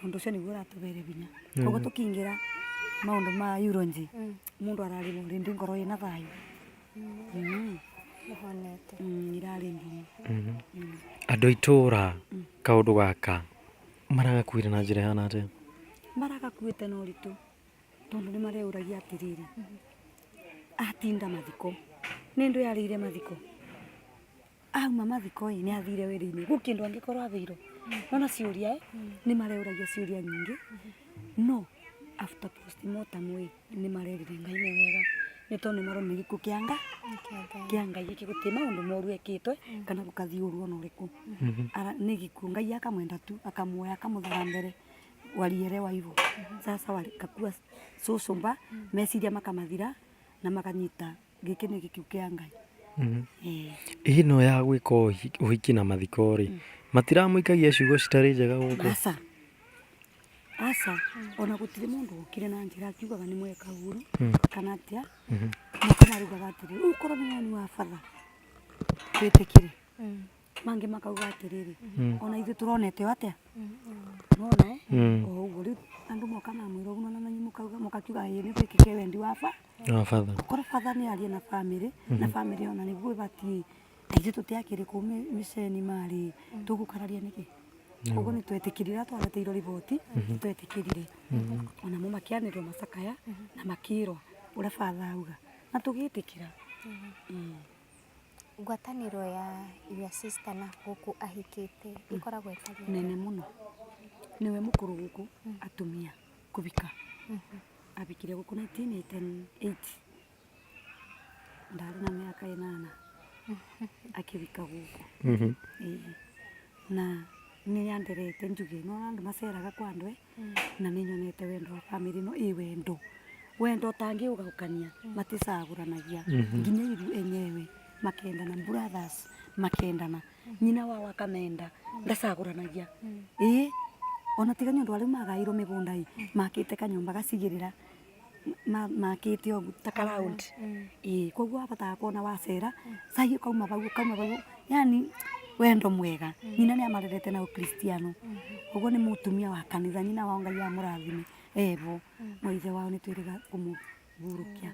Ũndũ ũcio nĩguo ũratũbere hinya. Koguo tũkĩingĩra maũndũ ma eulogy mũndũ ararĩ already ngoro ĩna thayũ. Ũhonete. Irarĩ ngumu. Andũ a itũũra kaũndũ gaka maragakuire na njĩra ĩhana atĩa? Maragakuĩte na ũritũ tondũ nĩ mareũragia atĩrĩrĩ, atinda mathiko, nĩ ndũ yarĩire mathiko, auma mathiko ĩ nĩ athire wĩra-inĩ, gwĩ kĩndũ angĩkorwo athĩirwo. Nona ciũria ĩ, nĩ mareũragia ciũria nyingĩ, no after postmortem ĩ nĩ marerire Ngai nĩ wega, nĩ tondũ nĩ maronire gĩkuũ kĩa Ngai, kĩa Ngai gĩkĩ gũtirĩ maũndũ moru ekĩtwe kana gũkathiĩ ũru ona ũrĩkũ. Nĩ gĩkuũ Ngai akamwenda tu akamuoya akamũthara mbere walielewa hivyo. Sasa wakakua cucumba meciria makamathira na makanyita gĩkĩ nĩ gĩkuũ kĩa Ngai. Ĩno ya gwĩka ũhiki na mathiko rĩ, matiramũikagia ciugo citarĩ njega gũkũ? Aca, aca, ona gũtirĩ mũndũ ũkire na njĩra akiugaga nĩ mweka ũru kana atĩa, nĩkĩo marugaga atĩrĩrĩ, rĩu korwo nĩ woni wa batha twĩtĩkĩre. Mangĩ makauga atĩrĩrĩ, ona ithuĩ tũronete o atĩa, nona ĩ, o ũguo rĩu andũ moka mamwĩra ũguo na nanyu mũkauga mũkakiuga ĩĩ nĩ twĩkĩke wendi wa ba Wa batha. Korwo batha nĩ arie na bamĩrĩ na bamĩrĩ ona nĩguo ĩbatiĩ, na ithuĩ tũtiakĩrĩ kũu mĩceni marĩ, tũgũkararia nĩkĩ? Koguo nĩ twetĩkĩrire rĩrĩa twareteirwo riboti, nĩ twetĩkĩrire. Onamo makĩanĩrĩrwo macakaya na makĩrwo ũrĩa batha auga na tũgĩtĩkĩra. Ngwatanĩro ya your sister na gũkũ ahikĩte ĩkoragwo ĩtariĩ atĩa? Nene mũno. Nĩwe mũkũrũ gũkũ atumia kũhika. Ahikire gũkũ 1988. Ndarĩ na mĩaka 8 akĩhika gũkũ. Ĩĩ. Na nĩ anderete njuge nĩwona andũ maceraga kwa andũ na nĩ nyonete wendo wa bamĩrĩ ĩno ĩ wendo. Wendo ũtangĩũgaũkania maticagũranagia nginya ithuĩ enyewe makendana, brothers makendana, nyina wao akamenda ndacagũranagia. Ĩĩ ona tiga nĩ ũndũ wa rĩu magaĩirwo mĩgũnda ĩ, makĩte kanyũmba gacigĩrĩra makĩte ũguo ta ka round. Ĩĩ koguo wabotaga kuona wacera cai ũkauma bau ũkauma bau, yaani wendo mwega. Nyina nĩ amarerete na ũkristiano, koguo nĩ mũtumia wa kanitha, nyina wao Ngai amũrathime ebo, no ithe wao nĩ twĩrĩga kũmũhurũkia.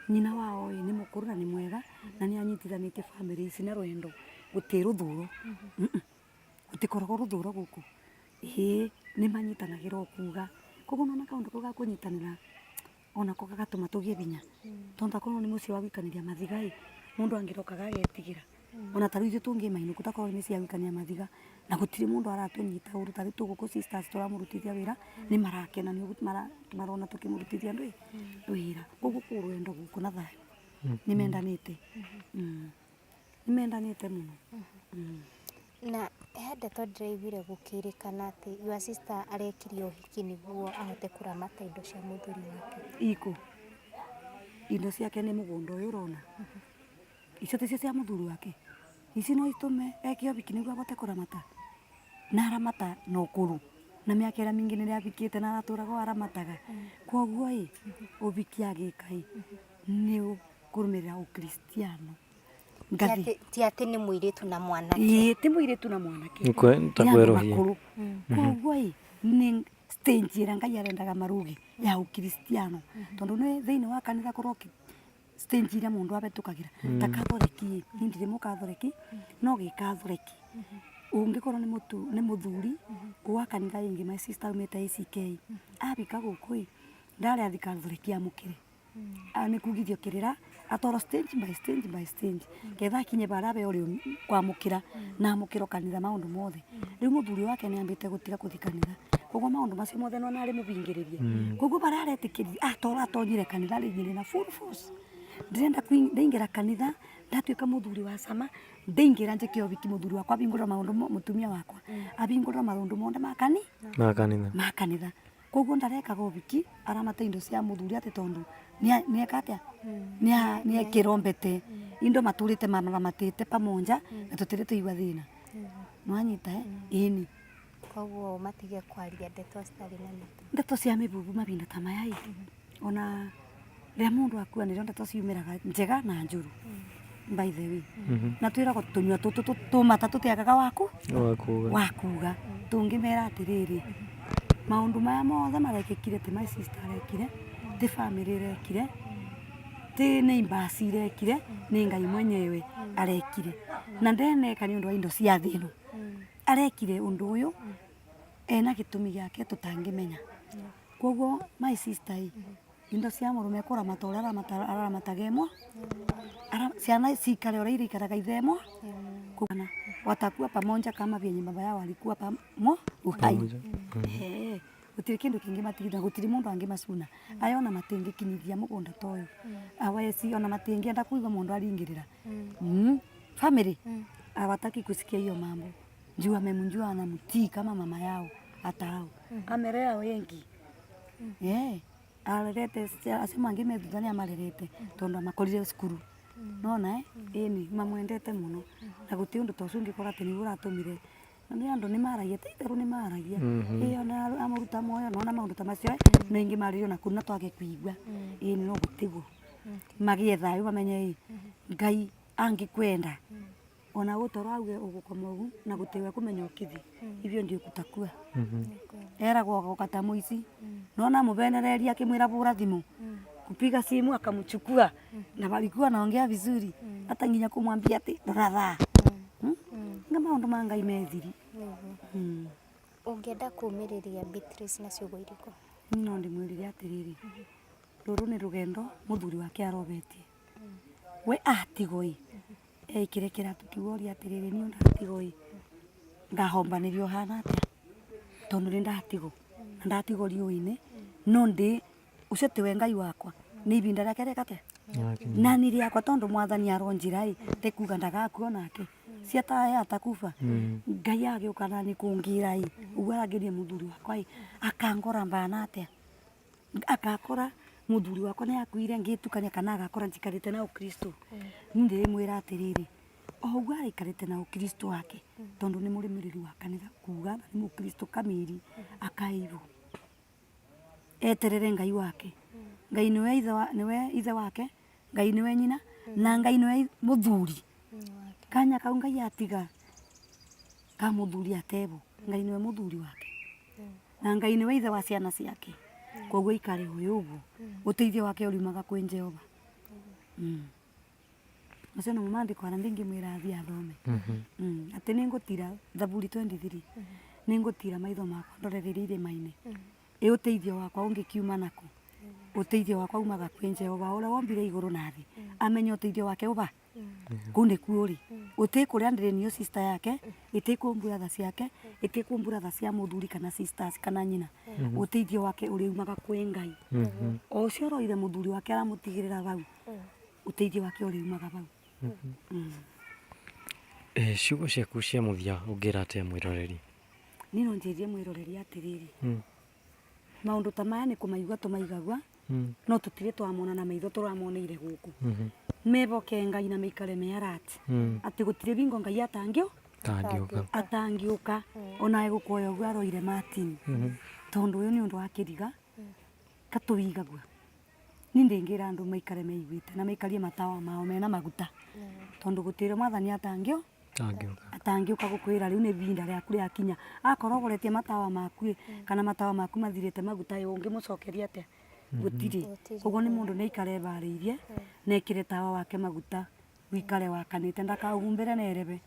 Nyina wao ĩ nĩ mũkũrũ na nĩ mwega na nĩ anyitithanĩtie bamĩrĩ ici na rwendo, gũtirĩ rũthũro, gũtikoragwo rũthũro gũkũ. Ĩĩ nĩ manyitanagĩra o kuga, koguo nĩ wona kaũndũ kau ga kũnyitanĩra onako gagatũma tũgĩe hinya, tondũ takorwo nĩ mũciĩ wa gũikanĩria mathiga ĩ, mũndũ angĩrokaga agetigĩra, ona ta rĩu ithuĩ tũngĩmainũka takorwo nĩ mĩciĩ ya gũikania mathiga, na gũtirĩ mũndũ aratũnyita ũru, ta rĩu twĩ gũkũ sisters tũramũrutithia wĩra, nĩ marakena nĩ ũguo marona tũkĩmũrutithia ndũĩ, wĩra, koguo kwĩ rwendo gũkũ na thayũ. Nĩ mendanĩte. Nĩ mendanĩte mũno. Na he ndeto ndĩraiguire gũkĩrĩkana atĩ your sister arekire ũhiki nĩguo ahote kũramata indo cia mũthuri wake. Ikũ indo ciake nĩ mũgũnda ũyũ ũrona. Icio ticio cia mũthuri wake. Ici no itũme eke ũhiki nĩguo ahote kũramata. Na aramata na ũkũrũ na mĩaka ĩrĩa mĩingĩ nĩrĩa athikĩte na aratũraga o aramataga. Koguo ĩ, ũhiki agĩka ĩ, nĩ kũrũmĩrĩra ũkristiano. Ngathi. Ti atĩ nĩ mũirĩtu na mwanake. Ĩĩ ti mũirĩtu na mwanake. Nĩ ta Nĩ andũ kwerũhia. akũrũ. Koguo ĩ, nĩ stage ĩrĩa Ngai arendaga marũge ya ũkristiano. Tondũ nĩ thĩinĩ wa kanitha kũrĩ stage iria mũndũ abetũkagĩra. Ta kathoreki ĩ, niĩ ndirĩ mũkathoreki, no gĩkathoreki ũngĩkorwo nĩ mũtu nĩ mũthuri wa kanitha ĩngĩ my sister aumĩte ACK, abika gũkũ ĩ, ndarĩ athi kathoreki amũkĩre. Nĩ kugithio kĩrĩra atwarwo stage by stage by stage ketha akinye barĩa abe ũrĩ kwamũkĩra na amũkĩrwo kanitha maũndũ mothe. Rĩu mũthuri wake nĩ ambĩte gũtiga gũthiĩ kanitha koguo maũndũ macio mothe nĩwona arĩ mũbingĩrĩrie. Koguo barĩa aretĩkĩria atoro atonyire kanitha rĩngĩ na full force. Ndĩrenda ndaingĩra kanitha ndatuĩka mũthuri wa cama ndaingĩra njĩke ũhiki mũthuri wakwa abingũrĩra maũndũ mũtumia wakwa abingũrĩra maũndũ mothe ma kani Ma kanitha. Ma kanitha. Koguo ndarekaga ũhiki aramata indo cia mũthuri atĩ tondũ nĩeka atĩa nĩekĩrwo mbete. Indo matũrĩte maramatĩte pamoja na tũtirĩ twaigua thĩna. Nĩwanyita ĩ? Ĩni. Koguo matige kwaria ndeto citarĩ na mĩtwe. Ndeto cia mĩbubu mahinda ta maya ĩ, ona rĩrĩa mũndũ akua nĩrĩo ndeto ciumĩraga njega na njũru by the way. Na twĩragwo tũnyua tũtũ tũmata tũtiagaga waku Wa kuga. Wa kuga. Tũngĩmera atĩrĩrĩ, maũndũ maya mothe marekĩkire ti my sister arekire, ti family ĩrekire, ti neighbours irekire, nĩ Ngai mwenyewe arekire. Na ndeneka nĩ ũndũ wa indo cia thĩ ĩno. Arekire ũndũ ũyũ ena gĩtũmi gĩake tũtangĩmenya. Koguo my sister ĩ, indo cia mũrũme kũramata ũrĩa aramata araramataga ĩmwe, ciana cikare ũrĩa irĩikaraga ithe ĩmwe, watakuwa pamoja kama vyenye baba yao alikuwa pamo uhai. Gũtirĩ kĩndũ kĩngĩ matigithia gũtirĩ mũndũ angĩmacuna. Aya ona matingĩkinyithia mũgũnda ta ũyũ. Hawezi ona matingĩenda kũigua mũndũ aringĩrĩra. Family hawataki kusikia hiyo mambo. Juu amemjua anamtii kama mama yao hata hao. Amelea wengi. Yeah. Arerete acio mangĩ me thutha nĩ amarerete tondũ amakorire cukuru. Nona eh? Ĩni mamwendete mũno. Na gũtirĩ ũndũ ta ũcio ũngĩkora atĩ nĩguo ũratũmire. Na nĩ andũ nĩ maragia, ti itherũ nĩ maragia. Ĩ ona amũruta muoyo nona maũndũ ta macio maingĩ marĩrio na kũu na twage kũigua. Ĩni no gũtigwo. Magĩe thayũ mamenye ĩ, Ngai angĩkwenda ona gũtoro auge ũgũkoma ũguo na gũtirĩ wa kũmenya ũkĩthiĩ. Hivyo ndio kutakuwa. Eragwo agoka ta mũici. Nona amũbenereria akĩmwĩra bũra thimũ. Kupiga simu akamchukua na walikuwa wanaongea vizuri hata nginya kumwambia ati rora thaa. Nga maũndũ ma Ngai me thiri. Ũngĩenda kũũmĩrĩria Beatrice na ciugo irĩkũ? Niĩ no ndĩmwĩrire atĩrĩrĩ, rũrũ nĩ rũgendo mũthuri wake arobetie. We atigwo ĩ, eikĩre kĩratũ kĩu orie atĩrĩrĩ, niĩ ndatigwo ĩ, ngahombanĩrio hana atĩa? Tondũ nĩ ndatigwo, na ndatigwo riũa-inĩ, no ndĩ, ũcio tiwe Ngai wakwa, nĩ ibinda rĩake rĩka atĩa? Na nĩ rĩakwa tondũ mwathani aronjĩra ĩ, ti kuga ndagakua onake. Si hata yeye atakufa. Ngai agĩũka nani kũngĩra ĩ, ũguo arangĩria mũthuri wakwa ĩ, akangora mbana atĩa? Agakora mũthuri wakwa nĩ akuire ngĩtukania kana agakora njikarĩte na ũkristo. Niĩ ndĩrĩmwĩra atĩrĩrĩ, o ũguo araikarĩte na ũkristo wake, tondũ nĩ mũrũmĩrĩri wa kanitha kuga na nĩ mũkristo kamiri, akae hivyo. Eterere Ngai wake. Ngai nĩwe ithe wa, nĩwe ithe wake, Ngai nĩwe nyina, na Ngai nĩwe mũthuri. Kanya kau Ngai atiga ka mũthuri atebo, Ngai nĩwe mũthuri wake. Na Ngai nĩwe ithe wa ciana ciake. Koguo aikare ũyũ ũguo. Ũteithio wake ũriumaga kwĩ Jehova. Macio nĩmo maandĩko arĩa ndingĩmwĩra athiĩ athome. Atĩ nĩ ngũtira Thaburi 23 nĩ ngũtira maitho makwa ndorereirie irĩma-inĩ. Ĩ ũteithio wakwa ũngĩkiuma nakũ? Ũteithio wakwa umaga kwĩ Jehova ũrĩa wombire igũrũ na thĩ. Amenye ũteithio wake ũba kũu nĩkuo ũrĩ. Ũtĩ kũrĩa ndĩrĩ niyo sister yake, ĩtĩ kwĩ brother ciake, ĩtĩ kwĩ brother cia mũthuri kana sisters kana nyina. Ũteithio wake ũrĩumaga kwĩ Ngai. O ũcio ũroire mũthuri wake aramũtigĩrĩra hau. Ũteithio wake ũrĩumaga bau. Ciugo ciaku cia mũthia ũngĩra atĩa mwĩroreri? Niĩ no njĩrie mwĩroreri atĩrĩrĩ, maũndũ ta maya nĩ kũmaigua tũmaigagua, no tũtirĩ twamona na maitho, tũramoneire gũkũ. Meboke Ngai na maikare me alert atĩ gũtirĩ bingo Ngai atangĩũ Tangĩũka. Atangĩũka onawe gũkuoya ũguo aroire Martin, tondũ ũyũ nĩ ũndũ wa kĩriga katũigagua. Niĩ ndĩngĩra andũ maikare meiguĩte na maikarie matawa mao mena maguta, tondũ gũtirĩ mwathani atangĩũ Tangĩũka. Atangĩũka gũkwĩra rĩu nĩ ibinda rĩaku rĩakinya. Akorwo ũgũretie matawa maku ĩ, kana matawa maku mathirĩte maguta ĩ, ũngĩmũcokeria atĩa? Gũtirĩ. Koguo nĩ mũndũ nĩ aikare ebarĩirie na ekĩre tawa wake maguta, ũikare wakanĩte ndakaũhumbĩre na erebe.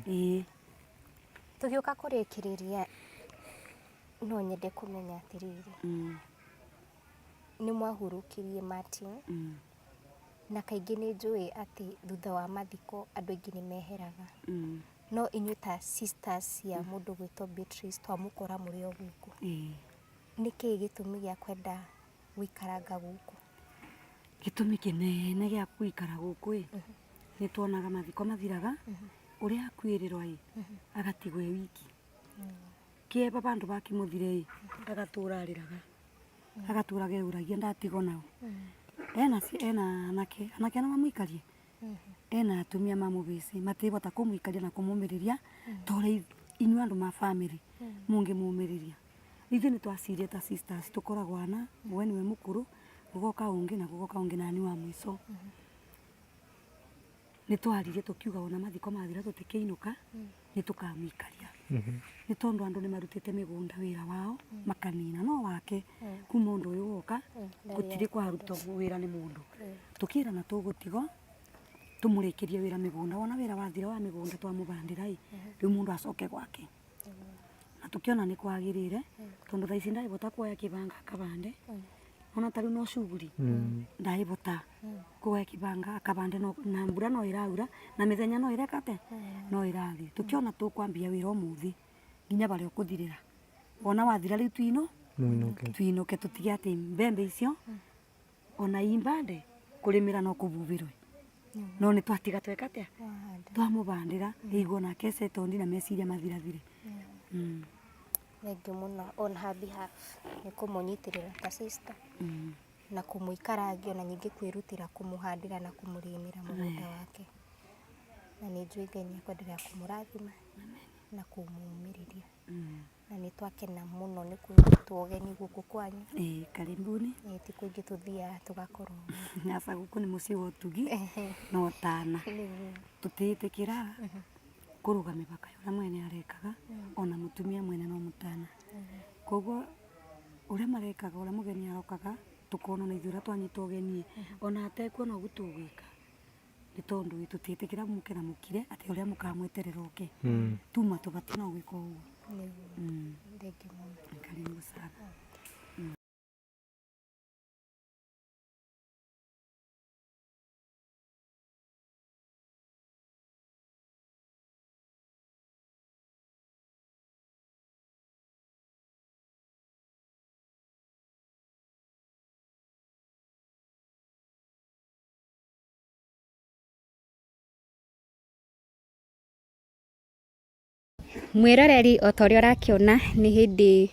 Ĩĩ. Tũgĩũka kũrĩkĩrĩria, no nyende kũmenya atĩrĩrĩ, nĩ mwahurũkirie Martin, na kaingĩ nĩ njũĩ atĩ thutha wa mathiko andũ aingĩ nĩ meheraga, no inyuĩ ta sisters cia mũndũ gwĩtwo Beatrice twamũkora mũrĩ o gũkũ. Nĩ kĩĩ gĩtũmi gĩa kwenda gũikaranga gũkũ? Gĩtũmi kĩnene gĩa gũikara gũkũ ĩ, nĩ tuonaga mathiko mathiraga, ũrĩa akuĩrĩrwo ĩ, agatigwo e wiki. Kĩeba bandũ bakĩmũthire ĩ, agatũra arĩraga, agatũra eyũragia ndatigwo naũ. Ena ena anake, anake no mamũikarie? Ena atumia mamũbĩci, matibota kũmũikaria na kũmũmĩrĩria ta ũrĩa inyuĩ andũ ma bamĩrĩ mũngĩmũmĩrĩria. Ithuĩ nĩ twacirie ta sisters tũkoragwo ana, we nĩwe mũkũrũ, gũgoka ũngĩ na gũgoka ũngĩ na niĩ wa mũico. Nĩ twaririe tũkiuga ona mathiko mathira tũtikĩinũka, nĩ tũkamũikaria. Nĩ tondũ andũ nĩ marutĩte mĩgũnda wĩra wao makanina, no wake kuma ũndũ ũyũ woka gũtirĩ kwarutwo wĩra nĩ mũndũ. Tũkĩrana tũgũtigwo tũmũrĩkĩrie wĩra mĩgũnda, wona wĩra wathira wa mĩgũnda twamũbandĩra ĩ, rĩu mũndũ acoke gwake. Na tũkĩona nĩ kwagĩrĩire, tondũ thaa ici ndagĩbota kuoya kĩbanga akabande, ona ta rĩu no shughuli, ndagĩbota kuoya kĩbanga akabande na mbura no ĩraura na mĩthenya no ĩreka atĩa? No ĩrathiĩ. Tũkĩona tũkwambia wĩra ũmũthĩ nginya barĩa ũkũthirĩra. Wona wathira rĩu twinũke tũtige atĩ mbembe icio ona i mbande kũrĩmĩra no kũbubĩrwe. No nĩ twatiga tweka atĩa? Twamũbandĩra ĩigua onake settled na meciria mathirathire. Thengiũ mũno on her behalf nĩ kũmũnyitĩrĩra ta sister na kũmũikarangia na ningĩ kwĩrutĩra kũmũhandĩra na kũmũrĩmĩra mũgũnda wake. Na nĩ njũĩ Ngai nĩ ekwenderea kũmũrathima na kũmũmĩrĩria. Na nĩ twakena mũno nĩ kũnyitwo ũgeni gũkũ kwanyu. Ĩĩ, karibuni. Ĩĩ, ti kũingĩ tũthiaga tũgakorwo. Aca gũkũ nĩ mũciĩ wa ũtugi na ũtana. Tũtiĩtĩkĩra kũrũga mĩbaka ya ũrĩa mwene arekaga, ona mũtumia mwene no mũtana. Koguo ũrĩa marekaga, ũrĩa mũgeni arokaga, tũkona ona ithuĩ ũrĩa twanyitwo ũgeni, ona atekuo noguo tũgwĩka. Nĩ tondũ tũtiĩtĩkĩra mũke na mũkire atĩ ũrĩa mũkamweterera oke. Tuma tũbatiĩ no gwĩka ũguo. Thengiũ mũno. Karibu sana. Mwĩroreri, o ta ũrĩa ũrakĩona nĩ hĩndĩ